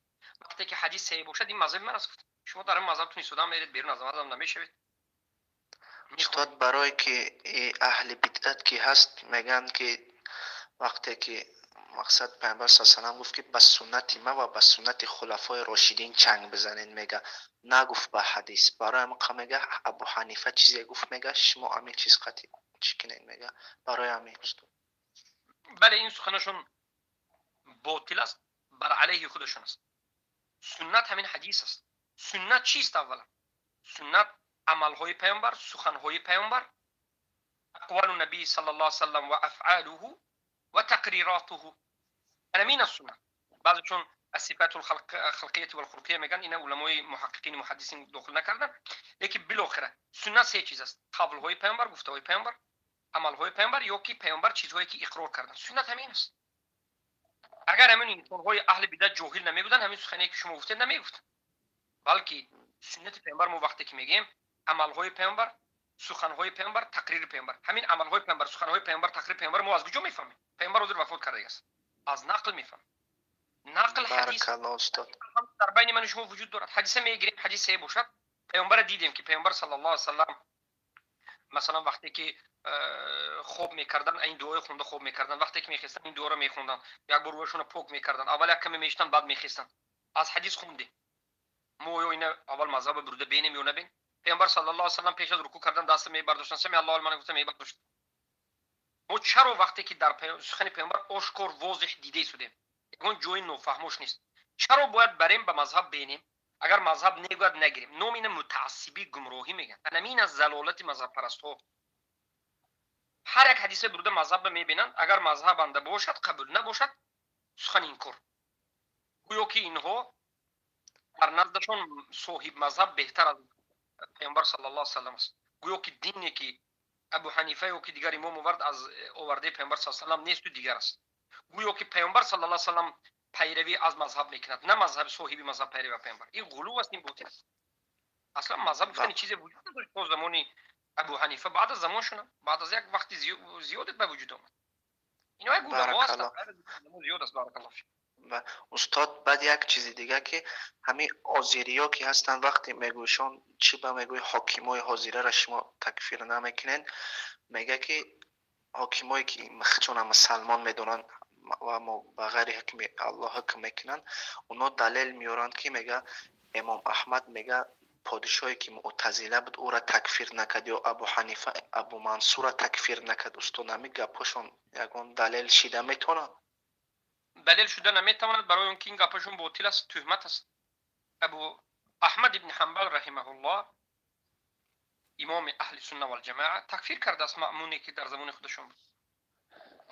وقتی که حدیث صحیح باشد این مذهب من است. گفت شما در این مذهبتون ایستاده میرید، بیرون از مذهب نمیشوید. استاد، برای که اهل بدعت که هست میگن که وقتی که مقصد پیامبر صلی الله علیه و سلم گفت که به سنت ما و به سنت خلفای راشدین چنگ بزنین، میگه نگفت به حدیث. برای همین میگه ابو حنیفه چیزی گفت، میگه شما همین چیز قطعی چی کنین، میگه برای همین استاد. بله، این سخنشون باطل است، بر علیه خودشون است. سنت همین حدیث است. سنت چیست؟ اولا سنت عملهای پیامبر، سخنهای پیامبر، اقوال النبی صلی الله علیه وسلم و افعاله و تقریراته، همین السنت. بعضیشون الصفات الخلقیه و الخلقیه میگن، اینا علمای محققین محدثین داخل نکردن، لیکن بالاخره سنت سه چیز است: قولهای پیامبر، گفته پیامبر، عملهای پیامبر، یا که پیامبر چیزهایی که اقرار کردن. سنت همین است. اگر همین انسانهای اهل بدعت جاهل نمیبودن، همین سخنی که شما گفتید نمیگفتن. بلکه سنت پیامبر ما وقتی که میگیم عملهای پیامبر، سخنهای پیامبر، تقریر پیامبر، همین عملهای پیامبر، سخنهای پیامبر، تقریر پیامبر ما از کجا میفهمیم؟ پیامبر حضور وفات کرده است، از نقل میفهمیم. نقل حدیث در بین من و شما وجود دارد. حدیث میگیریم، حدیث صحیح باشد، پیامبر دیدیم که پیامبر صلی الله علیه و سلم مثلا وقتی که خوب میکردن این دعای خونده خوب میکردن، وقتی که میخواستن این دعا رو میخوندن، یک بار روشون رو پاک میکردن، اول یک کمی میشتن بعد میخواستن. از حدیث خوندیم ما یا اینا اول مذهب برده بینیم یا نبین. پیامبر صلی الله علیه و سلم پیش از رکوع کردن دست میبرداشتن، سمی الله لمن گفته میبرداشت. ما چرا وقتی که در سخن پیامبر آشکار واضح دیده شدیم، یگان جای نافهمش نیست، چرا باید بریم به مذهب بینیم؟ اگر مذهب نگوید نگیریم. نام اینه متعصبی گمراهی میگن. همین از ضلالت مذهب پرست ها. هر یک حدیث برده مذهب میبینند، اگر مذهب انده باشد قبول، نباشد سخن انکار. گویا که اینها در نزدشون صاحب مذهب بهتر از پیامبر صلی الله علیه و سلم است. گویا که دینی که Абу Ҳанифа ё ки дигар имом овард, аз овардаи Паёмбар саллаллоҳу алайҳи васаллам нест, дигар аст. Гӯё ки Паёмбар саллаллоҳу алайҳи васаллам пайравӣ аз мазҳаб мекунад, на мазҳаб, соҳиби мазҳаб пайравӣ аз Паёмбар. Ин ғулув аст, ин ботил аст. Аслан мазҳаб гуфтани чизе вуҷуд надошт то замони Абу Ҳанифа, баъд аз замоншона, баъд аз як вақти зиёде ба вуҷуд омад. Ино як уламо ҳастанд, зиёд аст. Баракаллоҳ фик. Ва устод, баъд як чизи дига, ки ҳамин озириё ки ҳастанд, вақте мегӯйшон, чӣ ба мегӯи, ҳокимои ҳозираро шумо такфир намекунед, мега ки ҳокимое ки худшона мусалмон медонанд ва мо ба ғайри ҳукми Аллоҳ ҳукм мекунанд, оно далел меоранд, ки мега имом Аҳмад, мега, подишоҳе ки муътазила буд, ӯра такфир накард, ё Абу Ҳанифа Абу Мансура такфир накард. Устод, ҳамин гапҳошон ягон далел шида метавонад? Далел шуда наметавонад, барои он ки ин гапҳошон ботил аст, туҳмат аст. Абу Аҳмад ибни Ҳанбал раҳимаҳуллоҳ, имоми аҳли сунна валҷамоа, такфир кардааст Маъмуне, ки дар замони худашон буд.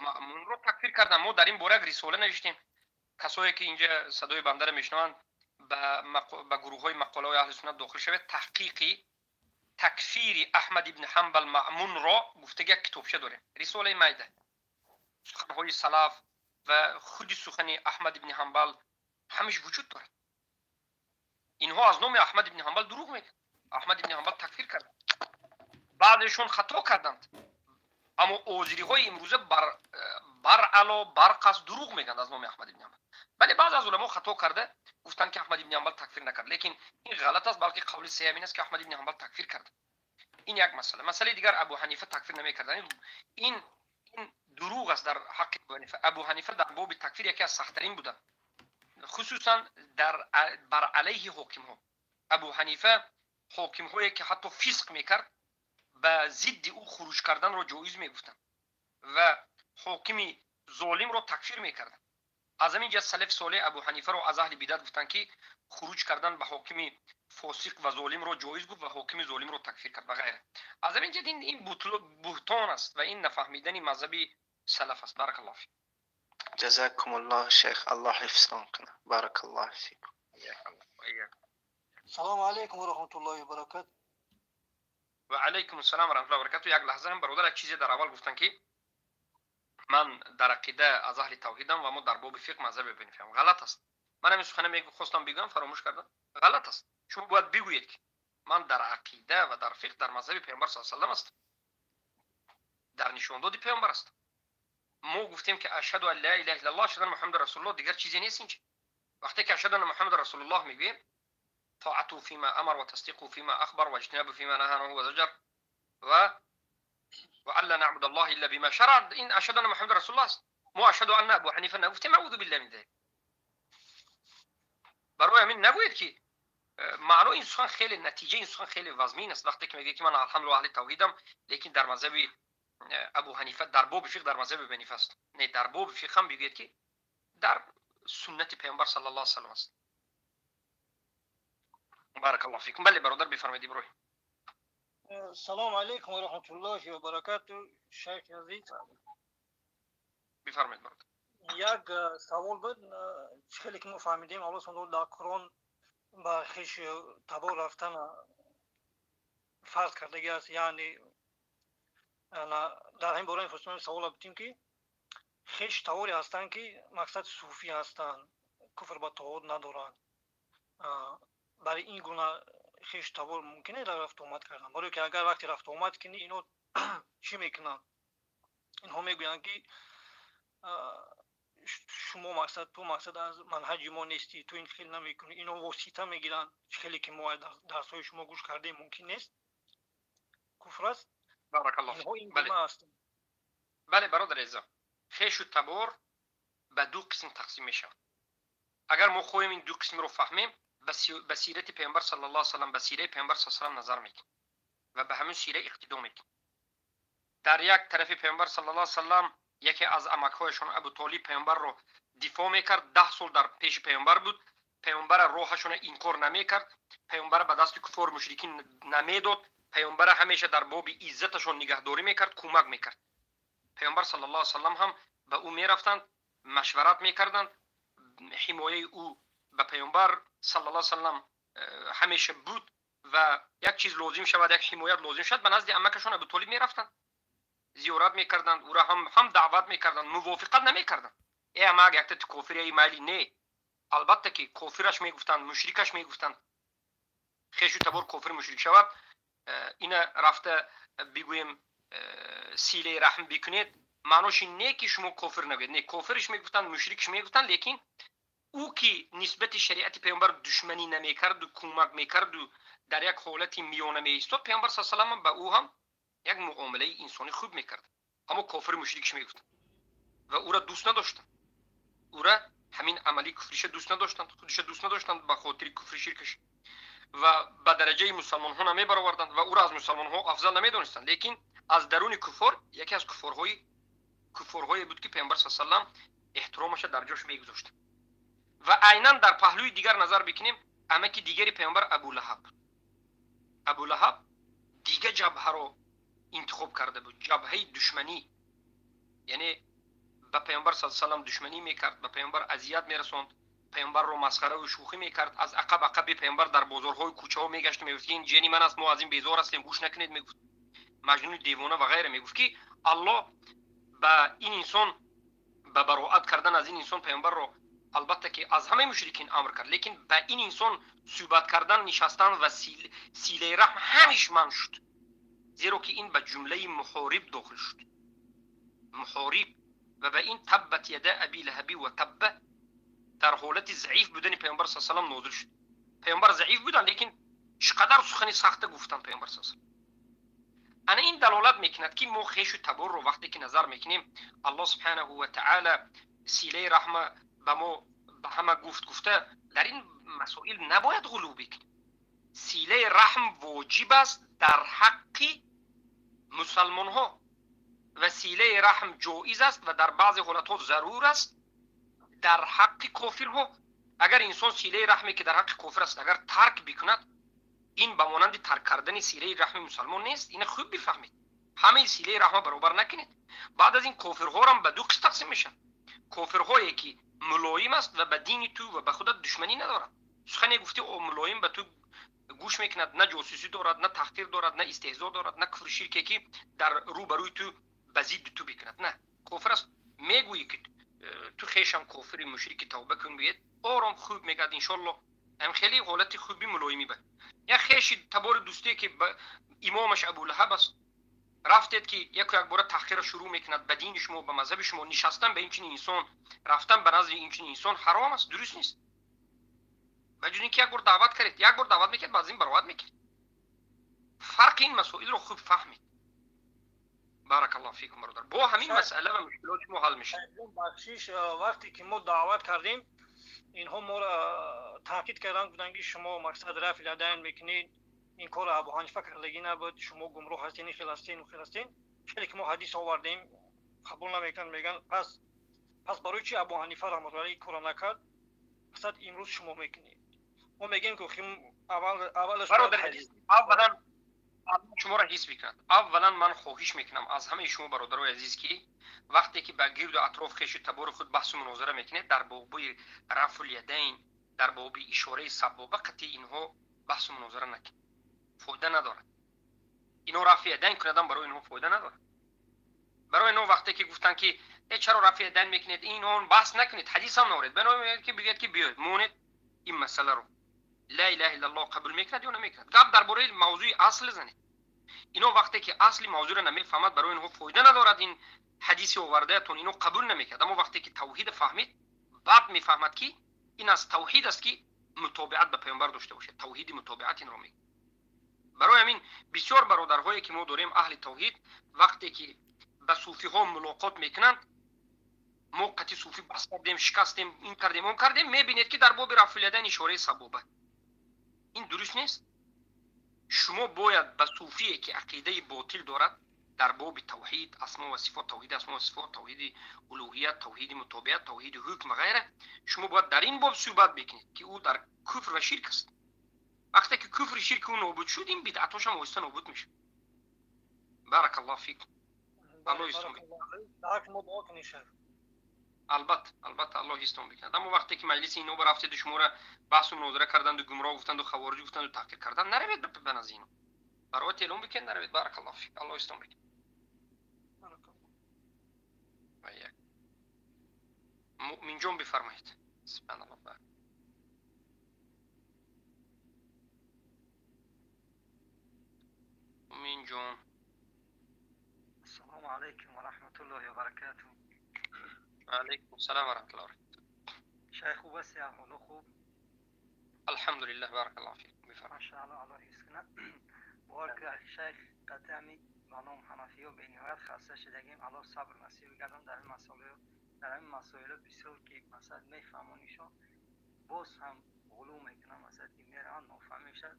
Маъмунро такфир кардам. Мо дар ин бора як рисола навиштем. Касое ки инҷа садои бандаро мешунаванд, ба гурӯҳҳои мақолаҳои аҳли суннат дохил шавед. «Таҳқиқи такфири Аҳмад ибни Ҳанбал Маъмунро» гуфтаги як китобча дорем, рисолаи майда. Суханҳои салаф ва худи сухани Аҳмад ибни Ҳанбал ҳамиш вуҷуд дорад. Инҳо аз номи Аҳмад ибни Ҳанбал дурӯғ мегӯянд. Аҳмад ибни Ҳанбал такфир кард, баъдешон хато карданд, аммо озириҳои имрӯза баръало барқасд дурӯғ мегӯянд аз номи Аҳмад ибни Ҳанбал. Бале, баъзе аз уламо хато карда гуфтанд, ки Аҳмад ибни Ҳанбал такфир накард, лекин ин ғалат аст, балки қавли саҳеҳ ин аст, ки Аҳмад ибни Ҳанбал такфир кард. Ин як масъала. Масъалаи дигар, Абу Ҳанифа такфир намекард, ин дурӯғ аст дар ҳаққи Абу Ҳанифа. Абу Ҳанифа дар боби такфир яке аз сахттарин буданд, хусусан дар бар алайҳи ҳокимҳо. Абу Ҳанифа ҳокимҳое ки ҳатто фисқ мекард, ба зидди ӯ хуруҷ карданро ҷоиз мегуфтанд ва ҳокими золимро такфир мекарданд. Аз ҳамин ҷиҳат салафи солеҳ Абу Ҳанифаро аз аҳли бидат гуфтанд, ки хуруҷ кардан ба ҳокими фосиқ ва золимро ҷоиз гуфт ва ҳокими золимро такфир кард ва ғайра. Аз ҳамин ҷиҳат ин буҳтон аст ва ин нафаҳмидани мазҳаби салаф аст. Баракаллоҳ фик. Ҷазакумуллоҳ, шейх, Аллоҳ ҳифзтон кунад. Баракаллоҳ фик. Салому алайкум ва раҳматуллоҳи ва баракату. Ва алайкум ассалом ва раҳматуллоҳи ва баракату. Як лаҳза ҳам, бародар, як чизе дар аввал гуфтанд, ки ман дар ақида аз аҳли тавҳидам ва мо дар боби фиқҳ мазҳаби Абу Ҳанифаам. Ғалат аст. Ман ҳамин сухана хостам бигӯям, фаромӯш кардам. Ғалат аст. Шумо бояд бигӯед, ки ман дар ақида ва дар фиқҳ дар мазҳаби Паёмбар саллаллоҳу алайҳи васаллам ҳастам, дар нишондоди Паёмбар ҳастам. Мо гуфтем, ки ашҳаду ан ла илаҳа иллаллоҳ, ашҳаду анна Муҳаммадан расулуллоҳ, дигар чизе нест инҷа. Вақте ки ашҳаду анна Муҳаммадан расулуллоҳ мегӯем, طاعته فيما أمر وتصديقه فيما أخبر واجتنابه فيما نهى عنه وزجر وألا نعبد الله إلا بما شرع، ин أشهد أن محمد رسول الله аст. Мо أشهد أن أبو حنيفة нагуфтем, أعوذ بالله من ذلك. Барои ҳамин нагӯед, ки маънои ин сухан хеле, натиҷаи ин сухан хеле вазмин аст. Вақте ки мегӯед, ки ман алҳамдулиллоҳ аҳли тавҳидам, лекин дар мазҳаби Абу Ҳанифа, дар боби фиқҳ дар мазҳаби Абу Ҳанифа аст. Не, дар боби фиқҳ ҳам бигӯед, ки дар суннати Паёмбар саллаллоҳу алайҳи васаллам аст. Баракаллоҳу фикум. Бале, бародар, бифармоед, Иброҳим. Салому алайкум ва раҳматуллоҳи ва баракату, шайхи азиз. Бифармоед, бародар. Як савол буд. Чӣ хеле ки мо фаҳмидем, Аллоҳ субҳанаҳу дар Қуръон ба хеш табор рафтан фарз кардагӣ аст. Яъне дар ҳамин бора мехостем савола битем, ки хеш таворе ҳастанд, ки мақсад суфӣ ҳастанд, куфр ба тоғут надоранд. Барои ин гуна хеш табор мумкин дар рафтуомад кардан? Барое ки агар вақте рафтуомад кунӣ, ино чӣ мекунанд? Инҳо мегӯянд, ки шумо мақсад, ту мақсад аз манҳаҷи мо нестӣ, ту ин хел намекунӣ. Ино восита мегиранд. Чӣ хеле ки мо дарсҳои шумо гӯш кардем, мумкин нест, куфр аст. Баракаллоҳ. Инҳо ин гуна ҳастанд. Бале, бародар азизам, хешу табор ба ду қисм тақсим мешавад. Агар мо хоҳем ин ду қисмро фаҳмем, ба сирати Паёмбар саллаллоҳу алайҳи васаллам, ба сираи Паёмбар саллаллоҳу алайҳи васаллам назар мекунем ва ба ҳамин сира иқтидо мекунем. Дар як тарафи Паёмбар саллаллоҳу алайҳи васаллам яке аз амакҳояшон, Абу Толиб, Паёмбарро дифоъ мекард, 10 сол дар пеши Паёмбар буд, Паёмбара роҳашона инкор намекард, Паёмбара ба дасти куффор, мушрикин намедод, Паёмбара ҳамеша дар боби иззаташон нигаҳдорӣ мекард, кӯмак мекард. Паёмбар саллаллоҳу алайҳи васаллам ҳам ба ӯ мерафтанд, машварат мекарданд. Ҳимояи ӯ ба Паёмбар саллаллоҳу алайҳи васаллам ҳамеша буд. ва як чиз лозим шавад, як ҳимоят лозим шавад, ба назди амакашон Абу Толиб мерафтанд, зиёрат мекарданд, ӯро ҳам даъват мекарданд, мувофиқат намекарданд. Э амак, якта ту кофири, эй майли, не. Албатта ки кофираш мегуфтанд, мушрикаш мегуфтанд. Хешу табор кофир мушрик шавад, ина рафта бигӯем силаи раҳм бикунед, маънош ин не ки шумо кофир нагӯед. Не, кофирш мегуфтанд, мушрикш мегуфтанд, лекин ӯ ки нисбати шариати паёмбар душманӣ намекарду, кӯмак мекарду, дар як ҳолати миёна меистод, паёмбар с салам ба ӯ ҳам як муомилаи инсонӣ хуб мекард. Аммо кофири мушрикш мегуфтанд ва ӯра дӯст надоштанд. Ӯра ҳамин амали куфриша дӯст надоштанд, худиша дӯст надоштанд ба хотири куфри ширкаш ва ба дараҷаи мусалмонҳо намебароварданд ва ӯро аз мусалмонҳо афзал намедонистанд. Лекин аз даруни куфор яке аз куфорҳое буд ки паёмбар с салам эҳтиромаша дар ҷош мегузошт. Ва айнан дар паҳлӯи дигар назар бикунем, амаки дигари паёмбар Абулаҳаб. Абулаҳаб дига ҷабҳаро интихоб карда буд, ҷабҳаи душманӣ, яъне ба паёмбар с салам душманӣ мекард, ба паёмбар азият мерасонд, паёмбарро масхараву шӯхӣ мекард, аз ақаб ақаби паёмбар дар бозорҳои кӯчаҳо мегашт, мегуфт ки ин ҷени ман аст, мо аз ин безор ҳастем, гӯш накунед, мегуфт, маҷнуни девона ва ғайра. Мегуфт ки Аллоҳ ба ин инсон, ба бароат кардан аз ин инсон паёмбарро албатта ки аз ҳамаи мушрикин амр кард, лекин ба ин инсон суҳбат кардан, нишастан ва силаи раҳм ҳамиш манъ шуд, зеро ки ин ба ҷумлаи муҳориб дохил шуд, муҳориб. Ва ба ин таббат яда аби лаҳаби ва табба дар ҳолати заиф будани паёмбар с салам нозил шуд. Паёмбар заиф буданд, лекин чӣ қадар сухани сахта гуфтанд паёмбар с салам. Ана ин далолат мекунад ки мо хешу таборро вақте ки назар мекунем, Аллоҳ субҳанаҳу ва таъала силаи раҳма ба мо ба ҳама гуфт гуфта, дар ин масоил набояд ғулӯ бикунем. Силаи раҳм воҷиб аст дар ҳаққи мусалмонҳо ва силаи раҳм ҷоиз аст ва дар баъзе ҳолатҳо зарур аст дар ҳаққи кофирҳо. Агар инсон силаи раҳме ки дар ҳаққи кофир аст агар тарк бикунад, ин ба монанди тарк кардани силаи раҳми мусалмон нест. Ина хуб бифаҳмед, ҳамаи силаи раҳма баробар накунед. Баъд аз ин кофирҳорам ба ду қисм тақсим мешаванд. Кофирҳое ки мулоим аст ва ба дини ту ва ба худат душманӣ надорад, сухане гуфти мулоим ба ту гӯш мекунад, на ҷосусӣ дорад, на таҳқир дорад, на истеҳзо дорад, на куфри ширке ки дар рӯ ба рӯи ту ба зидди ту бикунад. На, кофир аст, мегӯӣ ки ту хешам кофири мушрики, тавба кун, гӯед, ором хуб мегӯяд, иншоллоҳ. Ҳам хеле ҳолати хуби мулоимӣ ба як хеши табори дӯстие ки имомаш Абулаҳаб аст, рафтед ки яку якбора таҳқирро шурӯъ мекунад ба дини шумо, ба мазҳаби шумо, нишастан ба ин чунин инсон, рафтан ба назди ин чунин инсон ҳаром аст, дуруст нест. Ба ҷуз ин ки як бор даъват кардед, як бор даъват мекунед, баъд аз ин бароат мекунед. Фарқи ин масоилро хуб фаҳмед. Баракаллоҳу фикум, бародар. Бо ҳамин масъала ва мушкилоти шумо ҳал мешавад. Бахшиш, вақте ки мо даъват кардем, инҳо моро таъкид карданд, гуфтанд ки шумо мақсад рафъи ядайн мекунед, ин корро Абу Ҳанифа кардагӣ набуд, шумо гумроҳ ҳастед, ин хел ҳастед, он хел ҳастед. Хеле ки мо ҳадис овардем, қабул намекунанд, мегӯянд пас барои чи Абу Ҳанифа раҳматуллоҳи алайҳи ин корро накард, мақсад имрӯз шумо мекунед. Мо мегӯем ки аввалаш бародар, аввалан шуморо ҳис мекунад. Аввалан ман хоҳиш мекунам аз ҳамаи шумо бародарои азиз ки вақте ки ба гирду атроф хешу табори худ баҳсу мунозара мекунед, дар боби рафъул ядайн, дар боби ишораи сабоба қатъи инҳо баҳсу мунозара накунед, фоида надорад. Ино рафъи ядайн кунадам барои инҳо фоида надорад. Барои инҳо вақте ки гуфтанд ки э чаро рафъи ядайн мекунед, ин он баҳс накунед, ҳадисам наоред, баъд ки бигӯяд ки биёед монед ин масъаларо, ла илаҳа иллаллоҳ қабул мекунад ё намекунад, гап дар бораи мавзӯи асл занед. Ино вақте ки асли мавзӯро намефаҳмад, барои инҳо фоида надорад ин ҳадиси овардаятон, ино қабул намекунад. Аммо вақте ки тавҳида фаҳмид, баъд мефаҳмад ки ин аз тавҳид аст ки мутобиат ба паёмбар дошта бошад, тавҳиди мутобиат инро мегӯяд. Барои ҳамин бисёр бародарҳое ки мо дорем аҳли тавҳид, вақте ки ба суфиҳо мулоқот мекунанд, мо қатъи суфӣ баҳс кардем, шикастем, ин кардем, он кардем, мебинед ки дар боби рафъул ядайн ишораи сабоба. Ин дуруст нест. Шумо бояд ба суфие ки ақидаи ботил дорад дар боби тавҳид, асмо ва сифот, тавҳиди асмо ва сифот, тавҳиди улӯҳият, тавҳиди мутобиат, тавҳиди ҳукм ва ғайра, шумо бояд дар ин боб суҳбат бикунед ки ӯ дар куфр ва ширк аст. Вақте ки куфри ширки ӯ нобуд шуд, ин бидъатҳошам оҳиста нобуд мешавад. Баракаллоҳу фикум. Аллоҳ. Албатта, албатта, Аллоҳ ҳифзтон бикунад. Аммо вақте ки маҷлиси ино рафтеду шуморо баҳсу мунозира карданду, гумроҳ гуфтанду, хавориҷ гуфтанду, таҳқир кардан, наравед ба назди ино. Барои эълон бикунед, наравед. Баракаллоҳу фик. Аллоҳ ҳифзтон бикунад. Ва як муъминҷон, бифармоед. Субҳаналлоҳ. Муъминҷон. Ассалому алайкум ва раҳматуллоҳи ва баракатуҳ. Алайкум ассалом ва раҳматуллоҳи ва баракатуҳ. Шайх, хуб ҳасти? Аҳволо хуб? Алҳамдулиллаҳ, баракаллоҳу фик. Бифармоед. Машааллоҳ, Аллоҳ ҳифз кунад. Бовар кунед, шайх, қатъи ба ном ҳанафиё бениҳоят хаста шудагим. Аллоҳ сабр насиб гардон. Дар ин масоил, дар ҳамин масоило бисёр ки масалан мефаҳмонишон, боз ҳам ғулув мекунанд, масалан ки мераванд, нофаҳм мешавад,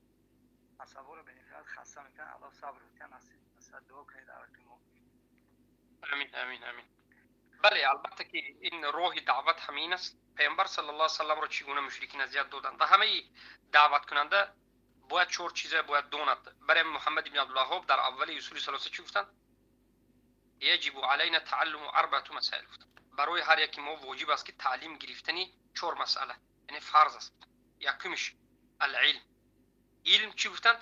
асаборо бениҳоят хаста мекунад. Аллоҳ сабр диҳад насиб. Масалан дуо кунед дар ҳаққи мо. Амин, амин, амин. Бале, албатта ки ин роҳи даъват ҳамин аст. Паёмбар саллаллоҳу алайҳи васалламро чӣ гуна мушрикин азият доданд ва ҳамаи даъваткунанда бояд чор чиза бояд донад. Барои Муҳаммад ибн Абдулваҳҳоб дар аввали усули салоса чӣ гуфтанд? Яҷибу алайна тааллуму арбаату масаил гуфтанд. Барои ҳар яки мо воҷиб аст ки таълим гирифтани чор масъала, яъне фарз аст. Якумиш алилм. Илм чӣ гуфтанд?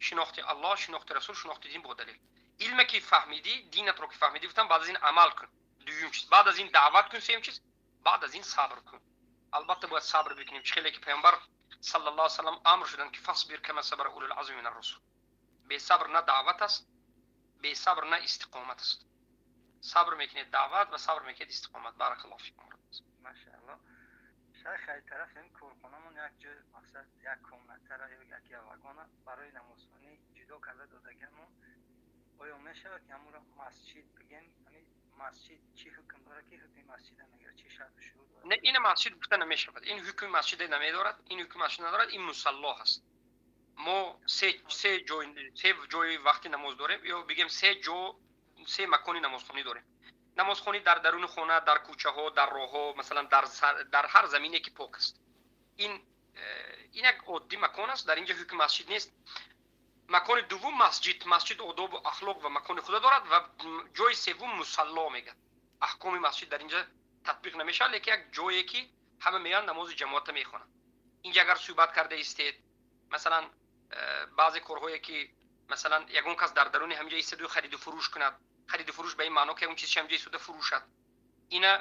Шинохти Аллоҳ, шинохти Расул, шинохти дин бо далел. Илме ки фаҳмидӣ, динатро ки фаҳмидӣ, гуфтанд, баъд аз ин амал кун. Дуюм чиз, баъд аз ин даъват кун. Сеюм чиз, баъд аз ин сабр кун. Албатта бояд сабр бикунем. Чӣ хеле ки Паёмбар саллаллоҳу алайҳи васаллам амр шуданд ки фасбир кама сабара улул азми минар русул. Бесабр на даъват аст, бесабр на истиқомат аст. Сабр мекунед даъват ва сабр мекунед истиқомат. Баракаллоҳу фикум. Машааллоҳ. Шайх, ай тарафи ин корхонамон як ҷой, мақсад як комнатара ё як вагона барои намозхонӣ ҷудо карда додагиамон, оё мешавад ки ҳамонро масҷид бигем? Ҳамин масҷид чӣ ҳукм дорад, ки ҳукми масҷида мегирад, чӣ шарту шурут дорад? Не, ина масҷид гуфта намешавад. Ин ҳукми масҷиде намедорад, ин ҳукми масҷид надорад, ин мусалло ҳаст. Мо се ҷой, се ҷои вақти намоз дорем, ё бигем се ҷо, се макони намозхонӣ дорем. Намозхонӣ дар даруни хона, дар кӯчаҳо, дар роҳҳо, масалан дар ҳар замине ки пок аст. Ин як оддӣ макон аст, дар инҷа ҳукми масҷид нест. Макони дуввум масҷид. Масҷид одобу ахлоқ ва макони худа дорад. Ва ҷои севум мусалло мегӯяд. Аҳкоми масҷид дар инҷа татбиқ намешавад, лекин як ҷое ки ҳама меоянд, намози ҷамоата мехонанд. Инҷа агар суҳбат карда истед, масалан баъзе корҳое ки масалан ягон кас дар даруни ҳаминҷа истоду хариду фурӯш кунад, хариду фурӯш ба ин маъно ки ягон чизаш ҳаминҷа истода фурӯшад, ина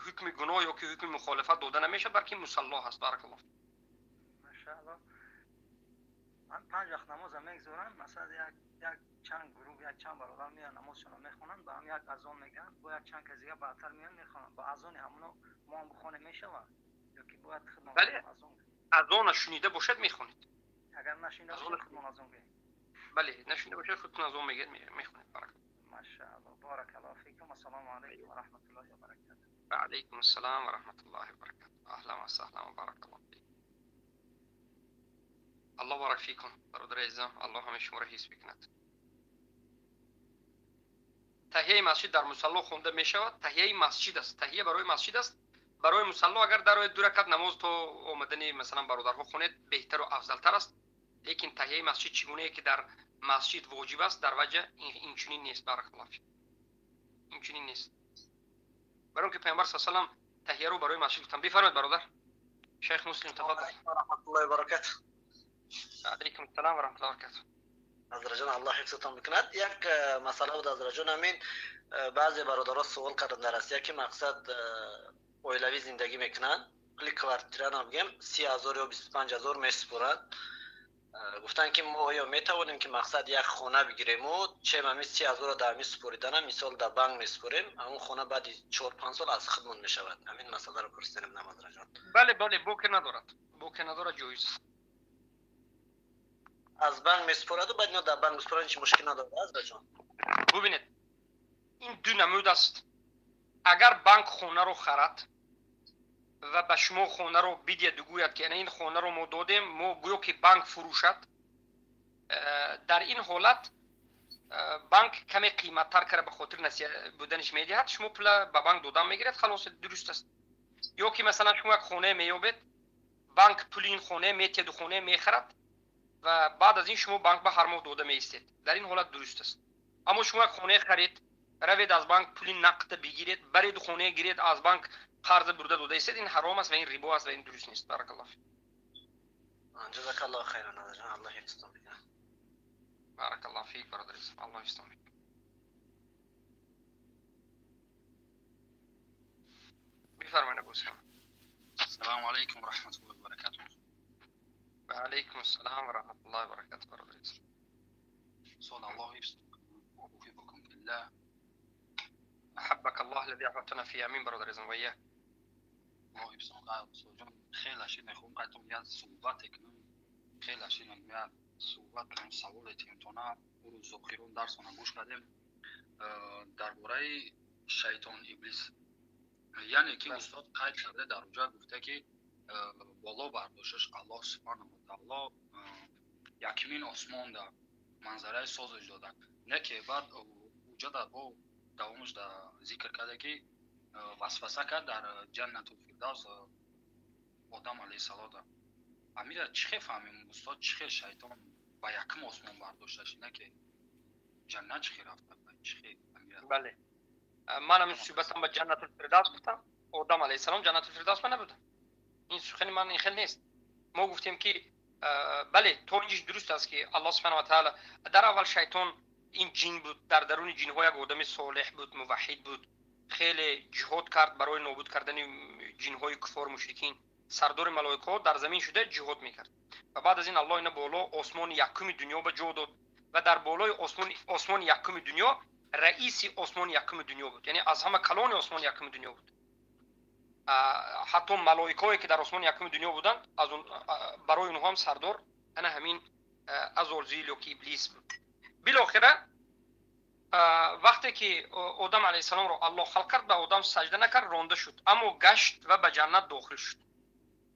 ҳукми гуноҳ ё ки ҳукми мухолифат дода намешавад, балки мусалло ҳаст. Баракаллоҳ. Машааллоҳ. Ман панҷ вақт намоза мегузорам, масалан як чанд гурӯҳ, як чанд бародар меоянд, намозшонро мехонанд, ба ҳам як азон мегӯянд, бо як чанд кас дига баъдтар меоянд, мехонанд. Ба азони ҳамоно мо ҳам бихонем мешавад ё ки бояд худмон Бале, азон? Азона шунида бошад, мехонед. Агар нашунида бошад, худмон азон гӯем? Бале, нашунида бошад, худтон азон мегӯед, мехонед. Баракаллоҳ. Машааллоҳ, баракаллоҳу фикум. Ассалому алайкум ва раҳматуллоҳи ва баракатуҳ. Ва алайкум ассалом ва раҳматуллоҳи ва баракатуҳ. Аҳлан ва саҳлан ва баракаллоҳу фик. Аллоҳ барак фикум, бародари азизам. Аллоҳ ҳамаи шуморо ҳифз бикунад. Таҳияи масҷид дар мусалло хонда мешавад? Таҳияи масҷид аст, таҳия барои масҷид аст. Барои мусалло агар дарояд, ду ракат намоз то омадани масалан бародарҳо хонед, беҳтару афзалтар аст. Лекин таҳияи масҷид чӣ гунае ки дар масҷид воҷиб аст, дар ваҷа инчунин нест. Баракаллоҳу фик. Инчунин нест, барои он ки Паёмбар са салам таҳияро барои масҷид гуфтанд. Бифармоед, бародар шайх Муслим, тафаддал. Раҳматуллоҳи ва баракатуҳ. Алайкум ассалом ва раҳматуллоҳи ва баракатуҳ. Ҳазратҷон, Аллоҳ ҳифзатон бикунад. Як масъала буд, ҳазратҷон, ҳамин баъзе бародаро суол карданд дар Россия ки мақсад оилавӣ зиндагӣ мекунанд, пули квартира бигем 30 000 ё 25 000 месупоранд. Гуфтанд ки мо оё метавонем ки мақсад як хона бигирему чем ҳамин 30 000-ро дар ҳамин супоридана, мисол дар банк месупорем, ҳамон хона баъди 4-5 сол аз худмон мешавад? Ҳамин масъаларо пурсидем, ҳазратҷон. Бале, боке надорад, боке надорад, ҷоиз. Аз банк месупораду баъд ино дар банк месупоранд, ҳеҷ мушкил надорад, ҳазратҷон? Бубинед, ин ду намуд аст. Агар банк хонаро харад ва ба шумо хонаро бидиҳаду гӯяд ки ана ин хонаро мо додем, мо гӯё ки банк фурӯшад, дар ин ҳолат банк каме қиматтар карда ба хотири насия буданаш медиҳад, шумо пула ба банк додан мегиред, халос, дуруст аст. Ё ки масалан шумо як хонае меёбед, банк пули ин хонае метиҳаду хонае мехарад ва баъд аз ин шумо банк ба ҳар моҳ дода меистед, дар ин ҳолат дуруст аст. Аммо шумо як хонае харид Равед аз банк пули нақд бигиред, баред хона гиред, аз банк қарз бурда дода истед, ин ҳаром аст ва ин рибо аст ва ин дуруст нест. Баракаллоҳ фик. Ҷазакаллоҳ хайран, Аллоҳ аллоҳ ҳифзтон бикунад. Баракаллоҳ фик, бародари азиз, Аллоҳ ҳифзтон бикунад. Бифармоед, Абу Усмон. Салому алайкум ва раҳматуллоҳи ва баракатуҳ. Ва алайкум ассалом ва раҳматуллоҳи ва баракатуҳ, бародари азиз. Устод, Аллоҳ ҳифзтон кунад. Уҳиббукум филлаҳ. Аҳаббак Аллоҳ аллази аҳбабтана фиҳ. Амин, бародари азиз, ва ияк. Аллоҳ ҳифзтон кунад. Устод ҷон, хеле шид мехоҳам қайтон як суҳбате кунам. Хеле шид як суҳбат кунам, саволе тимтона. Рӯз охирон дарсона гӯш кардем дар бораи шайтон иблис. Яъне ки устод қайд карда дар онҷо гуфта ки боло бардошташ Аллоҳ субҳанаҳу ва таъоло якумин осмонда манзараи созиш дода. Не ки баъд уҷа дар бо давомаш да зикр карда ки васваса кард дар ҷаннатул фирдавс Одам алайҳиссалода. Амира чӣ хел фаҳмем устод, чӣ хел шайтон ба якум осмон бардошташ, не ки ҷаннат чӣ хел рафта, чӣ хел амира? Бале, ман ҳамин суҳбатам ба ҷаннатул фирдавс гуфтам. Одам алайҳиссалом ҷаннатул фирдавс ба набуда. Ин сухани ман ин хел нест. Мо гуфтем ки бале, то инҷиш дуруст аст ки Аллоҳ субҳанаҳу ва таъала дар аввал шайтон ин ҷин буд, дар даруни ҷинҳо як одами солеҳ буд, муваҳҳид буд, хеле ҷиҳод кард барои нобуд кардани ҷинҳои куффор мушрикин, сардори малоикаҳо дар замин шуда ҷиҳод мекард. Ва баъд аз ин Аллоҳ ина боло осмони якуми дунё ба ҷо дод ва дар болои осмони якуми дунё раиси осмони якуми дунё буд, яъне аз ҳама калони осмони якуми дунё буд. Ҳатто малоикаҳое ки дар осмони якуми дунё буданд, аз он барои онҳо ҳам сардор ана ҳамин Азозил ё ки Иблис буд. Билохира вақте ки Одам алайҳиссаломро Аллоҳ халқ кард, ба Одам саҷда накард, ронда шуд, аммо гашт ва ба ҷаннат дохил шуд.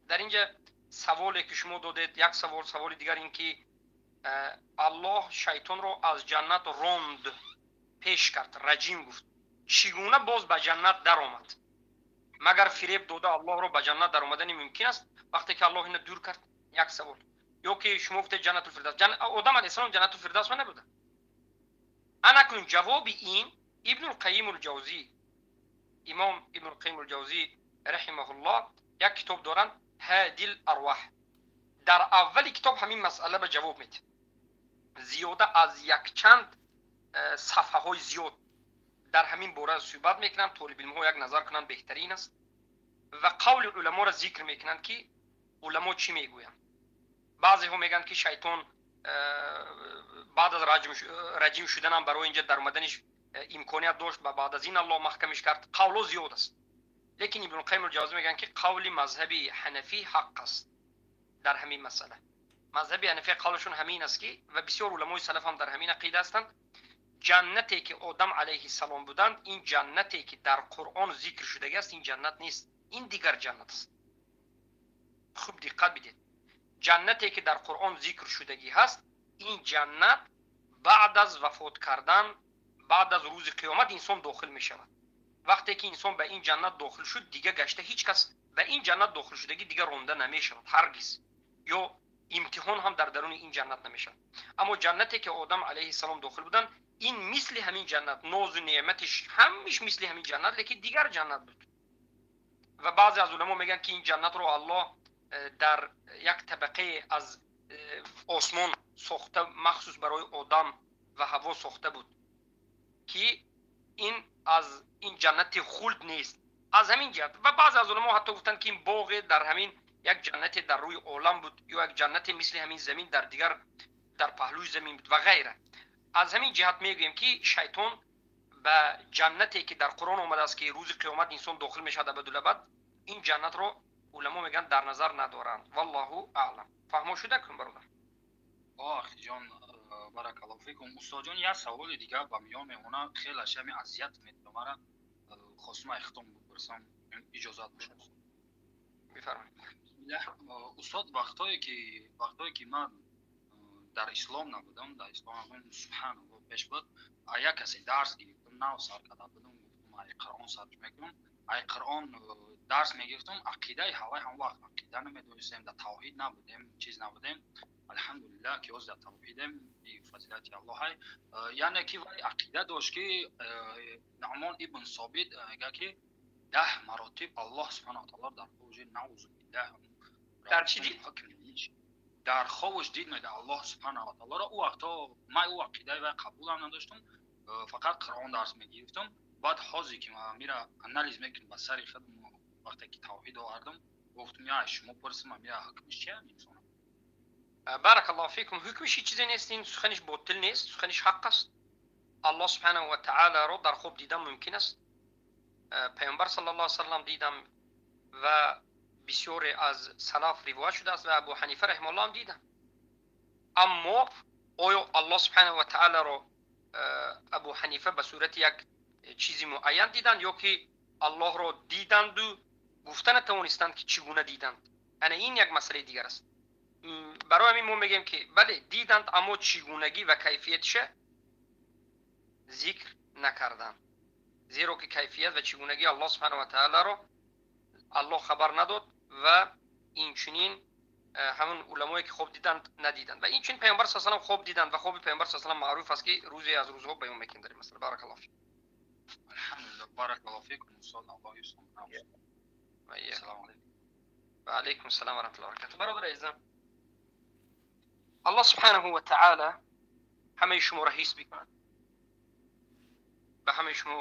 Дар инҷа саволе ки шумо додед, як савол, саволи дигар ин ки Аллоҳ шайтонро аз ҷаннат ронд, пеш кард, раҷим гуфт, чӣ гуна боз ба ҷаннат даромад? Магар фиреб дода Аллоҳро ба ҷаннат даромадани мумкин аст вақте ки Аллоҳ ина дур кард? Як савол. Ё ки шумо гуфтед ҷаннатул фирдавс, Одам алайҳиссалом ҷаннатул фирдавс набуда. Ана кунун ҷавоби ин Ибнул Қайимул Ҷавзӣ, имом Ибнул Қайимул Ҷавзӣ раҳимаҳуллоҳ як китоб доранд, Ҳадил арваҳ. Дар аввали китоб ҳамин масъала ба ҷавоб медиҳад. Зиёда аз якчанд сафҳаҳои зиёд дар ҳамин бора суҳбат мекунанд, толибилмҳо як назар кунанд беҳтарин аст ва қавли уламоро зикр мекунанд ки уламо чӣ мегӯянд. Баъзеҳо мегӯянд ки шайтон баъд аз раҷим шуданам барои инҷа даромаданиш имконият дошт ва баъд аз ин Аллоҳ маҳкамиш кард. Қавло зиёд аст, лекин Ибну Қайим ал-Ҷавзӣ мегӯянд ки қавли мазҳаби ҳанафӣ ҳақ аст дар ҳамин масъала. Мазҳаби ҳанафӣ қавлашон ҳамин аст ки ва бисёр уламои салаф ҳам дар ҳамин ақида ҳастанд, ҷаннате ки Одам алайҳиссалом буданд, ин ҷаннате ки дар Қуръон зикр шудагӣ аст, ин ҷаннат нест, ин дигар ҷаннат аст. Хуб диққат бидед, ҷаннате ки дар Қуръон зикр шудагӣ ҳаст, ин ҷаннат баъд аз вафот кардан, баъд аз рӯзи қиёмат инсон дохил мешавад. Вақте ки инсон ба ин ҷаннат дохил шуд, дига гашта ҳеҷ кас ба ин ҷаннат дохил шудагӣ дига ронда намешавад ҳаргиз, ё имтиҳон ҳам дар даруни ин ҷаннат намешавад. Аммо ҷаннате ки Одам алайҳиссалом дохил буданд, ин мисли ҳамин ҷаннат, нозу неъматиш ҳамиш мисли ҳамин ҷаннат, лекин дигар ҷаннат буд. Ва баъзе аз уламо мегӯянд ки ин ҷаннатро Аллоҳ дар як табақае аз осмон сохта, махсус барои Одам ва Ҳаво сохта буд, ки ин аз ин ҷаннати хулд нест. Аз ҳамин ҷиҳат ва баъзе аз уламо ҳатто гуфтанд ки ин боғе дар ҳамин як ҷаннате дар рӯи олам буд, ё як ҷаннате мисли ҳамин замин дар дигар дар паҳлӯи замин буд ва ғайра. Аз ҳамин ҷиҳат мегӯем ки шайтон ба ҷаннате ки дар Қуръон омадааст ки рӯзи қиёмат инсон дохил мешавад абадулабад, ин ҷаннатро уламо мегӯянд дар назар надоранд. Валлоҳу аълам. Фаҳмо шуда кун бародар? Охиҷон, баракаллоҳу фикум. Устодҷон, як саволи дигар ба миён мемонад, хеле шами азият медиҳад мара, хостум айхтон бипурсам, иҷозат бошад. Бифармоед. Устод, вақтое ки ман дар ислом набудам, дар ислом набудам, субҳаналлоҳ, пеш буд, як касе дарс гирифтам, нав сар карда будам, гуфтам ай Қуръон сарч мекунам. Ай Қуръон дарс мегирифтум, ақидаи ҳавай ҳам вақт ақида намедонистем, дар тавҳид набудем, чиз набудем. Алҳамдулиллаҳ, ки ҳозир дар тавҳидем, фазилати Аллоҳай. Яъне ки вай ақида дошт, ки Нуъмон ибн Собит мега, ки 10 маротиб Аллоҳ субҳанаҳу ва таъоло дар хобаш, наузу биллаҳ. Дар чӣ дид? Дар хобаш дид, мега, Аллоҳ субҳанаҳу ва таъолоро. Ӯ вақто ман ӯ ақидаи вай қабулам надоштум, фақат Қуръон дарс мегирифтум. Баъд ҳозир ки мира анализ мекунем ба сари худ, вақте ки тавҳид овардам, гуфтум, я шумо пурсим, мира ҳукмиш чия инсона? Барак Аллоҳу фикум. Ҳукмиш ҳеҷ чизе нест, ин суханиш ботил нест, суханиш ҳақ аст. Аллоҳ субҳанаҳу ва таъолоро дар хоб дидан мумкин аст. Паёмбар саллаллоҳу алайҳи васаллам дидам ва бисёре аз салаф ривоят шудааст ва Абу Ҳанифа раҳимаҳуллоҳ ҳам дидам. Аммо оё Аллоҳ субҳанаҳу ва таъолоро Абу Ҳанифа ба сурати як чизи муайян диданд ё ки Аллоҳро диданду гуфта натавонистанд, ки чӣ гуна диданд? Ана ин як масъалаи дигар аст. Барои ҳамин мо мегӯем, ки бале, диданд, аммо чӣ гунагӣ ва кайфиятша зикр накарданд, зеро ки кайфият ва чӣ гунагии Аллоҳ субҳанаҳу ва таъолоро Аллоҳ хабар надод ва инчунин ҳамон уламое, ки хоб диданд, надиданд. Ва инчунин Паёмбар са салам хоб диданд ва хоби Паёмбар са салам маъруф аст, ки рӯзе аз рӯзҳо баён мекунем дар ин масъала. Баракаллоҳу фик. Алҳамдулиллаҳ, баракаллоҳу фикум, устод, Аллоҳ юсум. Ассалому алайкум. Ва алайкум ассалом ва раҳматуллоҳи ва баракатуҳ. Бародари азизам, Аллоҳ субҳанаҳу ва таъола ҳамаи шуморо ҳифз бикунад, ба ҳамаи шумо.